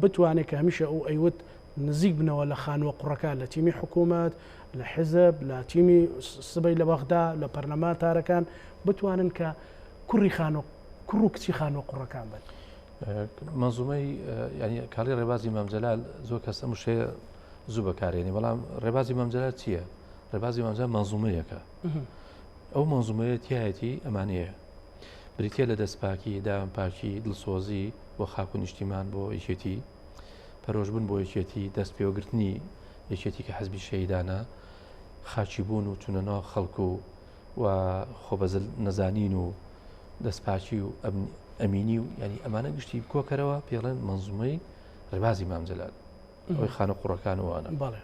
Speaker 1: بتوانێت کە هەمیشە ئەو ئەیوت نزیک بنەوە لە خانووە قوڕەکان لە تیمی حکوومەت لە حزب لە تیمی سبەی لە بەغدا لە پەرلەمانتارەکان بتوانن کە کوڕی خانوو کوڕ و کچی خانووە قوڕەکان بن.
Speaker 2: مەنزومەی ینی کاڵی ڕێبازی مامجلال زۆر کەس ئەم شەیە زوو بەکارێنی بەڵام ڕێبازی مامجلال چییە؟ ڕێبازی مامجلال مەنزومەیەکە ئەو مەنزومەیە تایەتی ئەمانەیە بریتە لە دەستپاکی داوێن پاکی دڵسۆزی بۆ خاک و نیشتیمان بۆ یەکێتی پەرۆشبوون بۆ یەکێتی دەست پێوەگرتنی یەکێتی کە حزبی شەهیدانە خاچی بوون و چونە ناو خەڵک و و خۆبەزل نەزانین و دەستپاکی و ئەمینی و ینی ئەمانە گشتی کۆکەرەوە پێڵێن منزومەی ڕێبازی مام جەلال ئەوەی خانە قوڕەکان وانە
Speaker 1: بەڵێ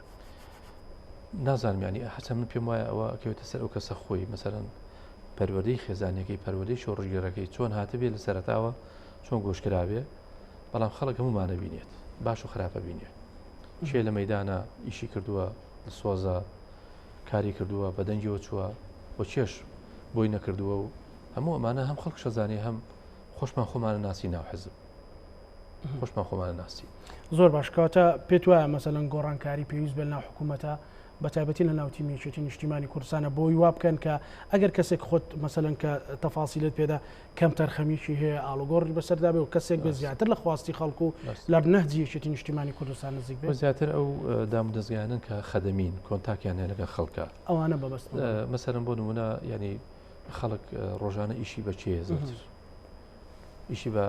Speaker 2: نازانم ینی حەچە من پێم وایە ئەوە کەوێتە سەر ئەو کەسە خۆی مەسەرەن پەروەردەی خێزانەکەی پەروەردەی شۆڕژگەرەکەی چۆن هاتبێ لە سەرتاوە چۆن گۆشکرابێ بەڵام خەڵک هەمومانە بینێت باش و خراپە بینێت کێ لە مەدانە ئیشی کردووە سۆزە کاری کردووە بە دەنگیەوە چووە و کێش بۆی نەکردووە و هەموو ئەمانە هەم خەڵک شەزانێ هەم خۆشمان خۆمانە ناسی ناو حزب خۆشمان خۆمانە ناسی.
Speaker 1: زۆر باش کەواتە پێت وایە مەسەلەن گۆڕانکاری پێویست بێت لەناو حکوومەتە بە تایبەتی لە ناو تیمی یەکێتی نیشتیمانی کوردستانە بۆی وا بکەن کە ئەگەر کەسێک خۆت مەسەلەن کە تەفاسیلت پێدا کەم تەرخەمیی هەیە ئاڵوگۆڕی بەسەردا بێ و کەسێک بێ زیاتر لە خواستی خەڵک و لە نەهجی یەکێتی نیشتیمانی کوردستان نزیک بێت
Speaker 2: زیاتر ئەو دام و دەزگایانن کە خەدەمین کۆنتاکیان هەیە لەگەڵ خەڵکە
Speaker 1: ئەوانە بەبەست
Speaker 2: مەسەرم بۆ نمونە ینی خەڵک ڕۆژانە ئیشی بە کێ زۆرتر ئیشی بە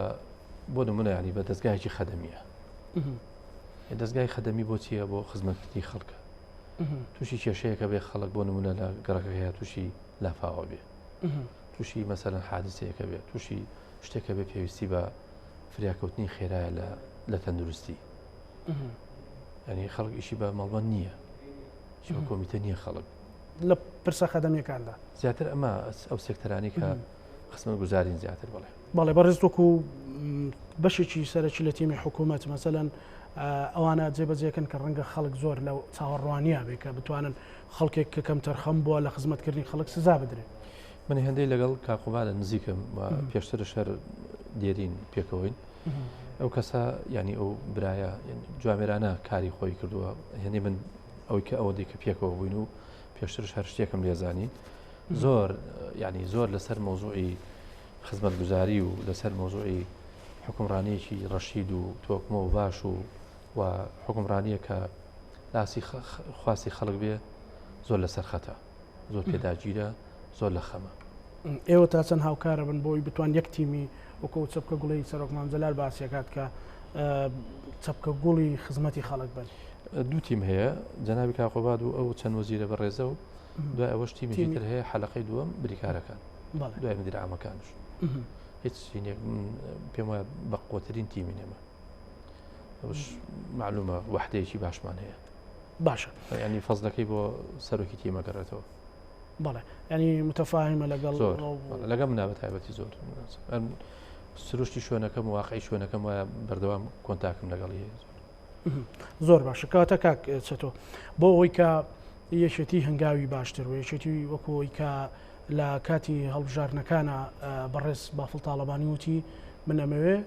Speaker 2: بۆ نمونە ینی بە دەستگایەکی خەدەمیە دەستگای خەدەمی بۆ چییە بۆ خزمەتکردنی خەڵکە تووشی کێشەیەکە بێ خەڵک بۆ نمونە لە گەڕەکە هەیە تووشی لافاوە بێ تووشی مەسەلەن حادیسەیەکە بێ تووشی شتێکە بێ پێویستی بە فریاکەوتنی خێرایە لە لە تەندروستی ینی خەڵک ئیشی بە مەڵبەند نییە ئیشی بە کۆمیتە نییە خەڵک
Speaker 1: لە پرسە خەدەمیەکاندا
Speaker 2: زیاتر ئەمە ئەو سێکتەرانی کە خزمەت گوزارین زیاتر بڵێ
Speaker 1: بەڵێ بەڕێز وەکو بەشێکی سەرەکی لە تیمی حکوومەت مەسەلەن ئەوانە جێبەجێکن کە ڕەنگە خەڵک زۆر لە چاوەڕوانیە بێ کە بتوانن خەڵکێک کە کەمتەرخەم بووە لە خزمەتکردنی خەڵک سزا بدرێت.
Speaker 2: من هێندەی لەگەڵ کاک قوبادە نزیکم و پێشترش هەر دێرین پێکەوەین ئەو کەسە ینی ئەو برایە جوامێرانە کاری خۆی کردووە هێندەی من ئەوەی کە ئەوەندەی کە پێکەوە بووین و پێشترش هەر شتێکم لێزانی زۆر ینی زۆر لەسەر مۆزوعی خزمەتگوزاری و لەسەر مۆزوعی حکومڕانیەکی ڕەشید و تۆکمە و باش و و حکومڕانیە کە لاسی خواستی خەڵک بێ زۆر لەسەر خەتە زۆر پێداگیرە زۆر لە خەمە.
Speaker 1: ئێوە تا چەند هاوکارە بن بۆی بتوان یەک تیمی وەکو چەپکە گوڵی سەرۆک مام جەلال باسیەکات کە چەپکە گوڵی خزمەتی خەڵک بن؟
Speaker 2: دوو تیم هەیە جەنابی کاک قوباد و ئەو چەند وەزیرە بەڕێزە و. دوای ئەوەش تیمێکی تر هەیە حەلقەی دووەم بریکارەکان دوای مدیر عامەکانش هیچ چینێک پێم وایە بەقوەترین تیمی نێمە ئەوش معلومە وحدەیەکی باشمان هەیە
Speaker 1: باشە
Speaker 2: ینی فەزلەکەی بۆ سەرۆکی تیمەگەڕێتەوە
Speaker 1: بەڵێ ینی متەفاهمە لەگەڵ
Speaker 2: زۆر لەگەڵ منە بە تایبەتی زۆر سروشتی شوێنەکەم واقعی شوێنەکەم وایە بەردەوام کۆنتاکم لەگەڵی هەیە زۆر
Speaker 1: زۆر باشە کاتە کاک چەتۆ بۆ ئەوەی کە یەکێتی هەنگاوی باشتر و یەکێتی وەکو ئەوەی کە لە کاتی هەڵبژاردنەکانە بەڕێز بافڵ تاڵەبانی وتی من ئەمەوێ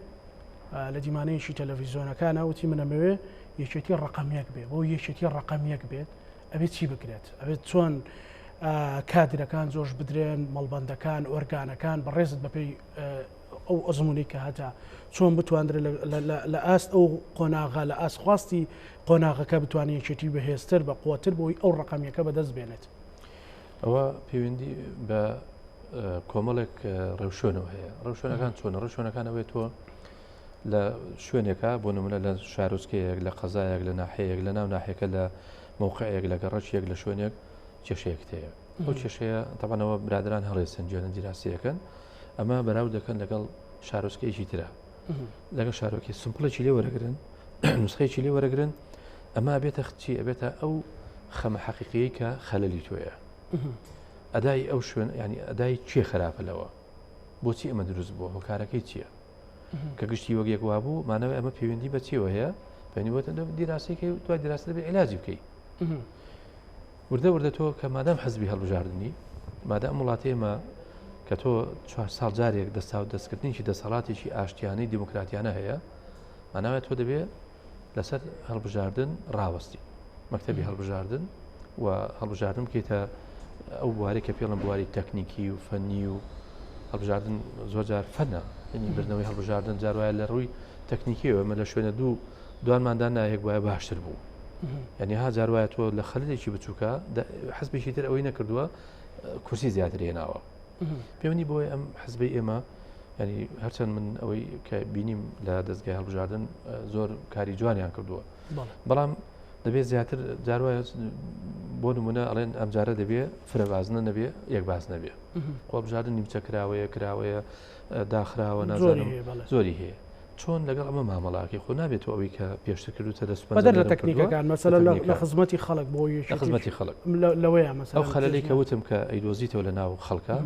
Speaker 1: لە دیمانەیەکی تەلەڤیزیۆنەکانە وتی من ئەمەوێ یەکێتی ڕقم یەک بێ بۆ یەکێتی ڕقم یەک بێت ئەبێت چی بکرێت ئەبێت چۆن کادرەکان جۆش بدرێن مەڵبەندەکان ئۆرگانەکان بەڕێزت بەپێی ئەو ئەزموونەی کە هەتە چۆن بتواندرێت لە ئاست ئەو قۆناغە لە ئاست خواستی قۆناغەکە بتوانێت یەکێتی بەهێزتر بە قوتر بۆی ئەو ڕقەمیەکە بەدەست بێنێت.
Speaker 2: ئەوە پەیوەندی بە کۆمەڵێک ڕێوشوێنەوە هەیە ڕێوشوێنەکان چۆنە ڕێوشوێنەکان ئەوەیە تۆ لە شوێنێکە بۆ نمونە لە شارۆچکەیەک لە قەزایەک لە ناحەیەک لە ناو ناحەکە لە موقعێک لە گەڕەکێک لە شوێنێک کێشەیەک هەیە ئەو کێشەیە تەبانەوە برادران هەڵێسن جێنە دیراسیەکەن ئەمە بەراورد دەکەن لەگەڵ شارۆچکەیەکی ترە لەگەڵ شارۆکی سمپڵێکی لێ وەرەگرن نسخەیەکی لێ وەرەگرن ئەمە بێتە چی ئەبێتە ئەو خەمە حەقیقیەی کە خەلەلی تۆیە ئەدای ئەو شوێن ینی ئەدای چێ خراپە لەوە بۆچی ئەمە دروست بووە هۆکارەکەی چییە کە گشتی وەک یەک وابوو مانەوەی ئەمە پەیوەندی بە چیەوە هەیە پەیوەندی بۆتە دیراسەکەی دوای دیراسە دەبێت علاجی بکەیت وردە وردە تۆ کە مادام حزبی هەڵبژاردنی مادام وڵاتی ئێمە کە تۆ چوار ساڵ جارێک دەستا و دەستکردنیی دەسەڵاتێکی ئاشتیانەی دیموکراتیانە هەیە ماناوێت تۆ دەبێ لەسەر هەڵبژاردن ڕاوەستی مەکتتەبی هەڵبژاردن و هەڵبژاردن بکەیتە ئەو بوارێک کە پێڵم بواری تەکنیکی و فەنی و هەڵبژاردن زۆر جار فەنە ینی بردنەوەی هەڵبژاردن جار وایە لە ڕووی تەکنیکیەوە ئەمە لە شوێنە دوو دوانماندا نایەک وایە باشتر بوو یعنی ها جار وایە تۆ لە خەلێکی بچووکە حزبێکی تر ئەوەی نەکردووە کورسی زیاتر هێناوە پێوەنی بۆی ئەم حزبەی ئێمە ینی هەرچەند من ئەوەی کە بینیم لە دەستگای هەڵبژاردن زۆر کاری جوانیان کردووە بەڵام دەبێت زیاتر جاروایە بۆ نمونە ئەڵێن ئەمجارە دەبێ فرە بازنە نەبێ یەک باز نەبێ خۆبژاردن نیمچە کراوەیە کراوەیە داخراوە نازانم زۆری هەیە چۆن لەگەڵ ئەمە مامەڵاکەی خۆ نابێت تۆ ئەوەی کە پێشتر کردوتە دەست
Speaker 1: بەدەر لە تەکنیکەکان مەسەلە لە خزمەتی خەڵک بۆ
Speaker 2: لە خزمەتی خەڵک
Speaker 1: لەوەیە مەسەلەن
Speaker 2: ئەو خەلەلەی کە وتم کە ئەیدۆزیتەوە لە ناو خەڵکە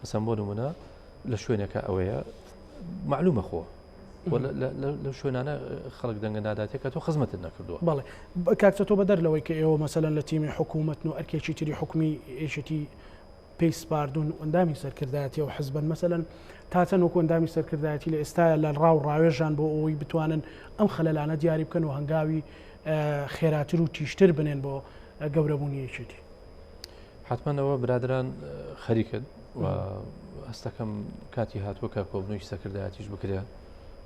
Speaker 2: مەسەن بۆ نمونە لە شوێنێکە ئەوەیە معلومە خۆ لەو شوێنانە خەڵک دەنگە ناداتێ کە تۆ خزمەتت نەکردووە
Speaker 1: بەڵێ کاکچە تۆ بەدەر لەوەی کە ئێوە مەسەلەن لە تیمی حکوومەتن و ئەرکێکی تری حکومی یەکێتی پێی سپاردوون و ئەندامی سەرکردایەتی ئەو حزبەن مەسەلەن تا چەند وەکو ئەندامی سەرکردایەتی لە ئێستایا لە ڕا و ڕاوێژان بۆ ئەوەی بتوانن ئەم خەلەلانە دیاری بکەن و هەنگاوی خێراتر و تیژتر بنێن بۆ گەورەبوونی یەکێتی؟
Speaker 2: حتمما ئەوە برادران خەریکن و هەستەکەم کاتی هاتووە کە کۆبنەوەی سەرکردایەتیش بکرێ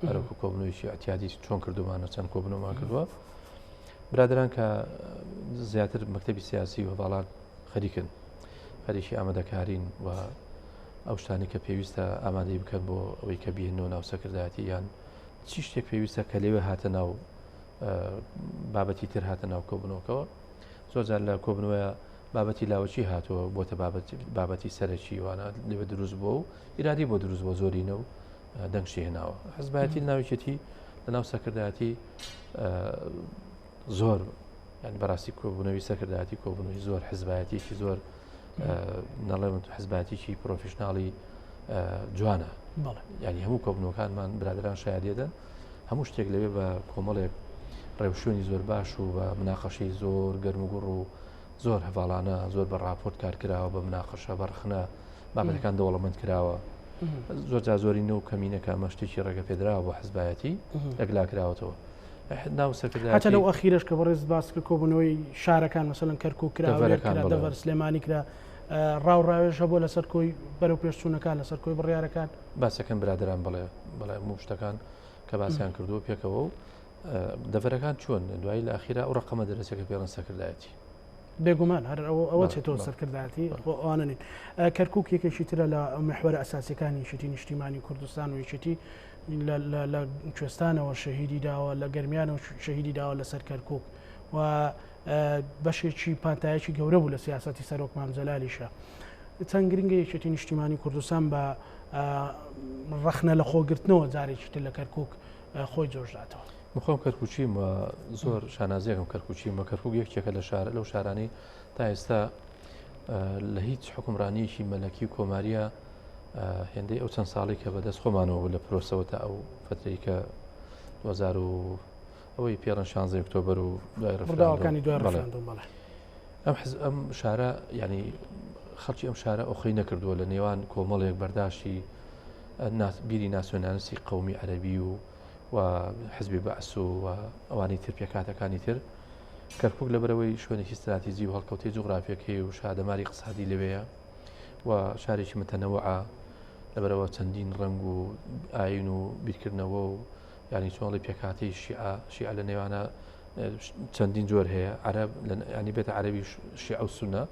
Speaker 2: هەرەکو کۆبنەوەیکی ئەتیادی چۆن کردومانە چەند کۆبنەوەمان کردووە برادران کە زیاتر مەکتتەبی سیاسی و هەواڵان خەریکن خەریکی ئامادەکارین و ئەو شتانی کە پێویستە ئامادەی بکەن بۆ ئەوەی کە بێنەوە ناو سەکردایەتی یان چی شتێک پێویستە کە لەوێ هاتە ناو بابەتی تر هاتە ناو کۆبنەوەکەەوە زۆر جار لە کۆبنەوەیە بابەتی لاوەکی هاتووە بۆتە بابەتی سەرەکی وانە لێوە دروست بووە و ئیرادی بۆ دروست بۆ زۆرینە و دەنگشی هێناوە حزبایەتی ناوێکێتی لە ناو سەکردایەتی زۆر یعنی بەڕاستی کۆبوونەوەی سەرکردایەتی کۆبوونەوەی زۆر حزبایەتێکی زۆر نەڵێم حزباتێکی پرۆفیشناڵی جوانە ینی هەموو کۆبنەوەکانمان برادران شایدێدەن هەموو شتێک لەوێ بە کۆمەڵێک ڕێوشوێنی زۆر باش و بە مناقەشەی زۆر گەرم و گوڕ و زۆر هەواڵانە زۆر بە راپۆرت کار کراوە بە مناقەشە بە ڕخنە بابەتەکان دەوڵەمەند کراوە زۆر جا زۆری نە و کەمینەکە ئەمە شتێکی ڕێگە پێدراوە بۆ حزبایەتی یەکلا کراوەتەوە ناو سەرکردایەتی
Speaker 1: هەتا لەو ئەخیرەش کە بەڕێزت باس کرد کۆبوونەوەی شارەکان مەسەلەن کەرکوک کرا هەولێر کرا دەڤەر سلێمانی کرا ڕاو ڕاوێژ هەبووە لەسەر کۆی بەرەو پێشچوونەکان لەسەر کۆی بڕیارەکان
Speaker 2: باسەکەن برادران بڵێ بڵێ هەموو شتەکان کە باسیان کردووە پێکەوە و دەڤەرەکان چۆن دوایی لە ئەخیرا ئەو ڕقەمە دەرەچێت کە پێڵن سەرکردایەتی
Speaker 1: بێگومان هەر ئەوە چێتەوە سەرکردایەتی خۆ ئەوانە نین کەرکک یەکێکی ترە لە محوەرە ئەساسیەکانی یەکێتی نیشتیمانی کوردستان و یەکێتی لە کوێستانەوە شەهیدی داوە لە گەرمیانەوە شەهیدی داوە لەسەر کەرکک و. بەشێکی پانتایەکی گەورە بوو لە سیاسەتی سەرۆک مام جەلالیشە. چەند گرنگە یەکێتی نیشتیمانی کوردستان بە ڕەخنە لە خۆگرتنەوە جارێکی تر لە کەرکک خۆی جۆشداتەوە.
Speaker 2: من خۆم کەرکوچیم و زۆر شانازیەکەم کەرکوچیم و کەرکک یەکێکە لە شار لەو شارانەی تا ئێستا لە هیچ حکومڕانیەکی مەلەکی و کۆماریە هێندەی ئەو چەند ساڵی کە بەدەست خۆمانەوە بوو لە پرۆسەوە تا ئەو فترەی کە 2000 و ئەوەی پێڕن 16 ئۆکتۆبەر و دوای
Speaker 1: ڕووداوەکانی دوای ڕفراندۆم بەڵێ
Speaker 2: ئەم حز ئەم شارە ینی خەڵکی ئەم شارە ئۆخی نەکردووە لە نێوان کۆمەڵێک بەرداشی بیری ناسیۆنالیستی قومی عەربی و و حزبی بەعس و ئەوانی تر پێکاتەکانی تر کەرکک لەبەرەوەی شوێنێکی استراتیجی و هەڵکەوتەی جوگرافیەکەی و شادەماری اقتصادی لەوەیە و شارێکی متەنەوعە لەبەرەوە چەندین ڕەنگ و ئاین و بیرکردنەوە و ینی چۆڵی پێکاتی شیعە شیعە لە نێوانە چەندین جۆر هەیە عرب ینی بێتە عەربی شیعە و سونە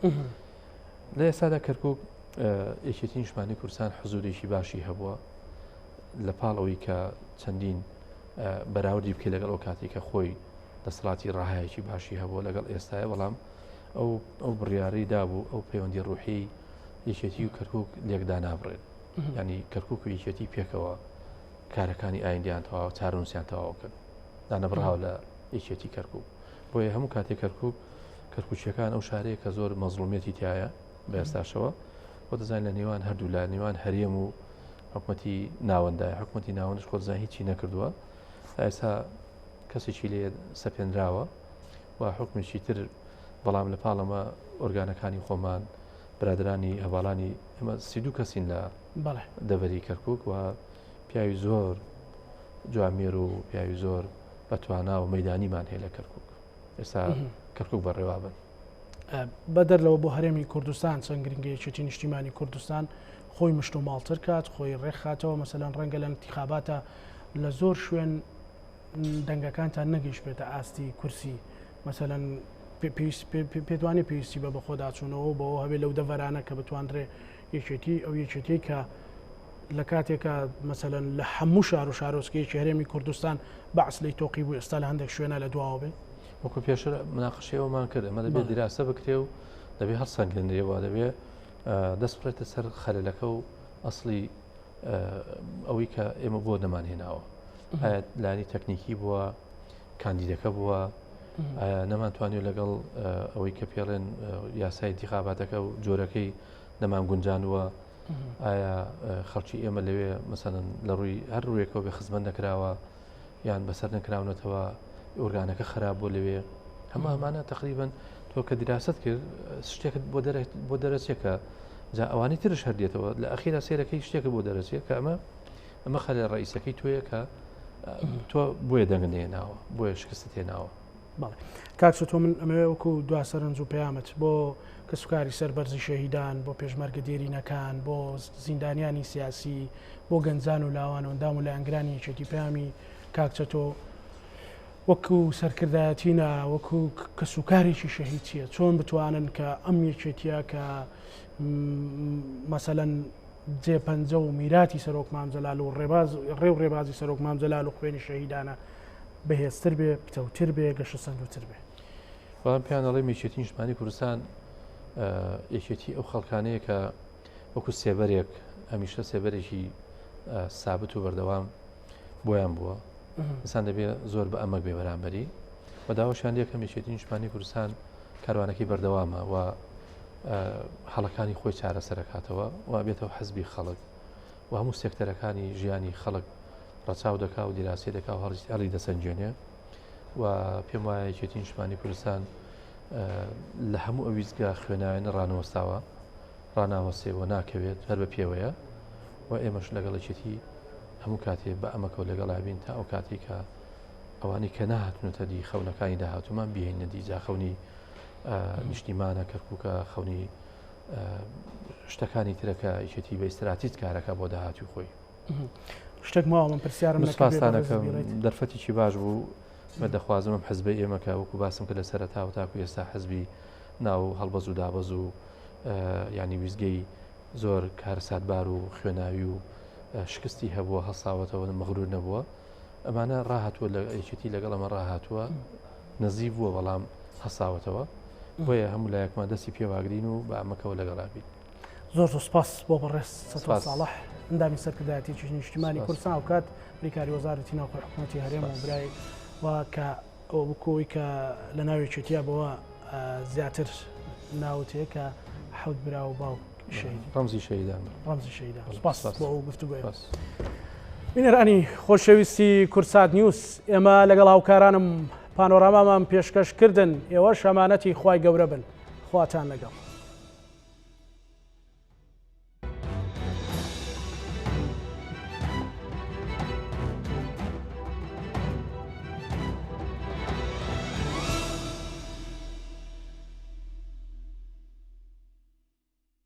Speaker 2: لە ئێستادا کەرکک یەکێتی نیشتمانی کوردستان حزوورێکی باشی هەبووە لە پاڵ ئەوەی کە چەندین بەراوردی بکەی لەگەڵ ئەو کاتی کە خۆی دەسەڵاتی ڕاهایەکی باشی هەبووە لەگەڵ ئێستاە بەڵام ئەو ئەو بڕیارەی دابوو ئەو پەیوەندی ڕوحی یەکێتی و کەرکک لێکدا نابڕێن ینی کەرکک و یەکێتی پێکەوە کارەکانی ئایندیان تەواو چارەنووسیان تەواو کرد دانەبڕاوە لە یەکێتی کەرکک بۆیە هەموو کاتێک کەرکک کەرکوچیەکان ئەو شارەیە کە زۆر مەزڵومیەتی تایە بە ئێستاشەوە خۆ دەزانین لە نێوان هەردوو لە نێوان هەرێم و حکومەتی ناوەندای حکومەتی ناوەندش خۆ دەزانین هیچی نەکردووە ئێستا کەسێکی لێ سەپێنراوە و حکومێکی تر بەڵام لە پاڵەمە ئۆرگانەکانی خۆمان برادرانی هەواڵانی ئەمە سیدو کەسین لە دەڤەری کەرکک و پیاوی زۆر جوامێر و پیاوی زۆر بەتوانا و مەدانیمان هەیە لە کەرکک ئێستا کەرکک بەڕێوا بن.
Speaker 1: بەدەر لەوە بۆ هەرێمی کوردستان چەند گرنگە یەکێتی نیشتیمانی کوردستان خۆی مشت و ماڵتر کات خۆی ڕێکخاتەوە مەسەلەن ڕەنگە لە انتخاباتە لە زۆر شوێن دەنگەکانتان نەگەیشتبێتە ئاستی کورسی مەسەلەن پێتوانێ پێویستی بە بەخۆداچوونەوە بەوە هەبێ لەو دەڤەرانە کە بتوانرێ یەکێتی ئەو یەکێتی کە لە کاتێکا مەسەلەن لە هەموو شار و شارۆچکەیەکی هەرێمی کوردستان بەعس لێی تۆقی بوو ئێستا لە هەندێک شوێنە لە دواوە بێ؟
Speaker 2: وەکو پێشتر مناقەشەی ئەومان کرد ئەمە دەبێت دیراسە بکرێ و دەبێ هەڵسەنگێنرێ و دەبێ دەست بخرێتە سەر خەلەلەکە و ئەسڵی ئەوەی کە ئێمە بۆ نەمان هێناوە ئایا لانی تەکنیکی بووە کاندیدەکە بووە ئایا نەمانتوانی لەگەڵ ئەوەی کە پێڵێن یاسای انتخاباتەکە و جۆرەکەی نەمان گونجانوە ئایا خەڵکی ئێمە لەوێ مەسەلەن لە ڕووی هەر ڕوویەکەوە بێ خزمەت نەکراوە یان بەسەر نەکراونەتەوە ئۆرگانەکە خراپ بۆ لەوێ هەموو ئەمانە تقریبن تۆ کە دیراست کرد شتێکت بۆ بۆ دەرەچێکە جا ئەوانەی ترش هەر دێتەوە لە ئەخیرا سێرەکەی شتێکە بۆ دەرەچێت کە ئەمە ئەمە خەلە ڕئیسەکەی تۆیە کە تۆ بۆیە دەنگ نێناوە بۆیە شکست هێناوە
Speaker 1: بەڵێ کاک سۆتۆ من ئەمەوێ وەکو دوا سەرنج و پەیامت بۆ کەسوکاری سەربەرزی شەهیدان بۆ پێشمەرگە دێرینەکان بۆ زیندانیانی سیاسی بۆ گەنجان و لاوان و ئەندام و لایەنگرانی یەکێتی پەیامی کاک چەتۆ وەکو سەرکردایەتی نا وەکو کەسوکارێکی شەهید چییە چۆن بتوانن کە ئەم یەکێتیە کە مەسەلەن جێ پەنجە و میراتی سەرۆک مام جەلال و ڕێباز ڕێ و ڕێبازی سەرۆک مام جەلال و خوێنی شەهیدانە بەهێزتر بێ، پتەوتر بێ، گەشەسەندووتر بێ.
Speaker 2: بەڵام پێیان دەڵێم یەکێتی نیشتمانی کوردستان یەکێتی ئەو خەڵکانەیە کە وەکو سێبەرێک هەمیشە سێبەرێکی سابت و بەردەوام بۆیان بووە ئینسان دەبێ زۆر بە ئەمەک بێ بەرامبەری و داواشیان لێکەم یەکێتی نیشتمانی کوردستان کاروانەکەی بەردەوامە و هەڵەکانی خۆی چارەسەرەکاتەوە و بێتەوە حەزبی خەڵک و هەموو سێکتەرەکانی ژیانی خەڵک ڕەچاو دەکا و دیراسی دەکا و هەڵی دەسەنگێنێ و پێم وایە یەکێتی نیشتمانی کوردستان لە هەموو ئەویزگە خوێناوێنە ڕانەوەستاوە ڕناوەسێ و ناکەوێت هەر بە پێوەیە و ئێمەش لەگەڵ یەکێتی هەموو کاتێ بە ئەمەکەوە لەگەڵ بین تا ئەو کاتی کە ئەوانەی کە نهاتونەتە دی خەونەکانی داهاتومان بهێنە دی جا خەونی نیشتیمانە کەرکووکە خەونی شتەکانی ترەکە یەکێتی بە ئیستراتیج کارەکە بۆ داهاتوی خۆی.
Speaker 1: شتێک ماوە من پرسیارم
Speaker 2: سپاستانەکەم دەرفەتێکی باش بوو بە دەخوازم ئەم حزبەی ئێمە کە وەکو باسم کرد لە سەرەتا و تاکو ئێستا حزبی ناو هەڵبەز و دابەز و ینی ویزگەی زۆر کارەساتبار و خوێناوی و شکستی هەبووە هەڵساوەتەوە مەغرور نەبووە ئەمانە ڕاهاتووە لە یەکێتی لەگەڵ ئەمە ڕاهاتووە نەزیف بووە بەڵام. هەساوەتەوە بۆیە هەموو لایەکمان دەستی پێواگرین و بە ئەمەکەوە لەگەڵا بین.
Speaker 1: زۆر زۆر سپاس بۆ بەڕێز سەتۆ ساڵح ئەندامی سەرکردایەتیی نیشتیمانی کوردستان هاوکات بریکاری وەزارەتی ناوخۆی حکوومەتی هەرێم و برای و کە ئەوە بکۆی کە لە ناو یەکێتیە بەوە زیاتر ناوتێ کە حەوت برا و باوک شەهید
Speaker 2: ڕەمزی شەهیدان
Speaker 1: ڕەمزی شەهیدان سپاس بۆ ئەو گفتوگۆیە. بینەرانی خۆشەویستی کوردسات نیوز ئێمە لەگەڵ هاوکارانم پانۆرامامان پێشکەش کردن ئێوەش ئەمانەتی خوای گەورە بن خواتان لەگەڵ.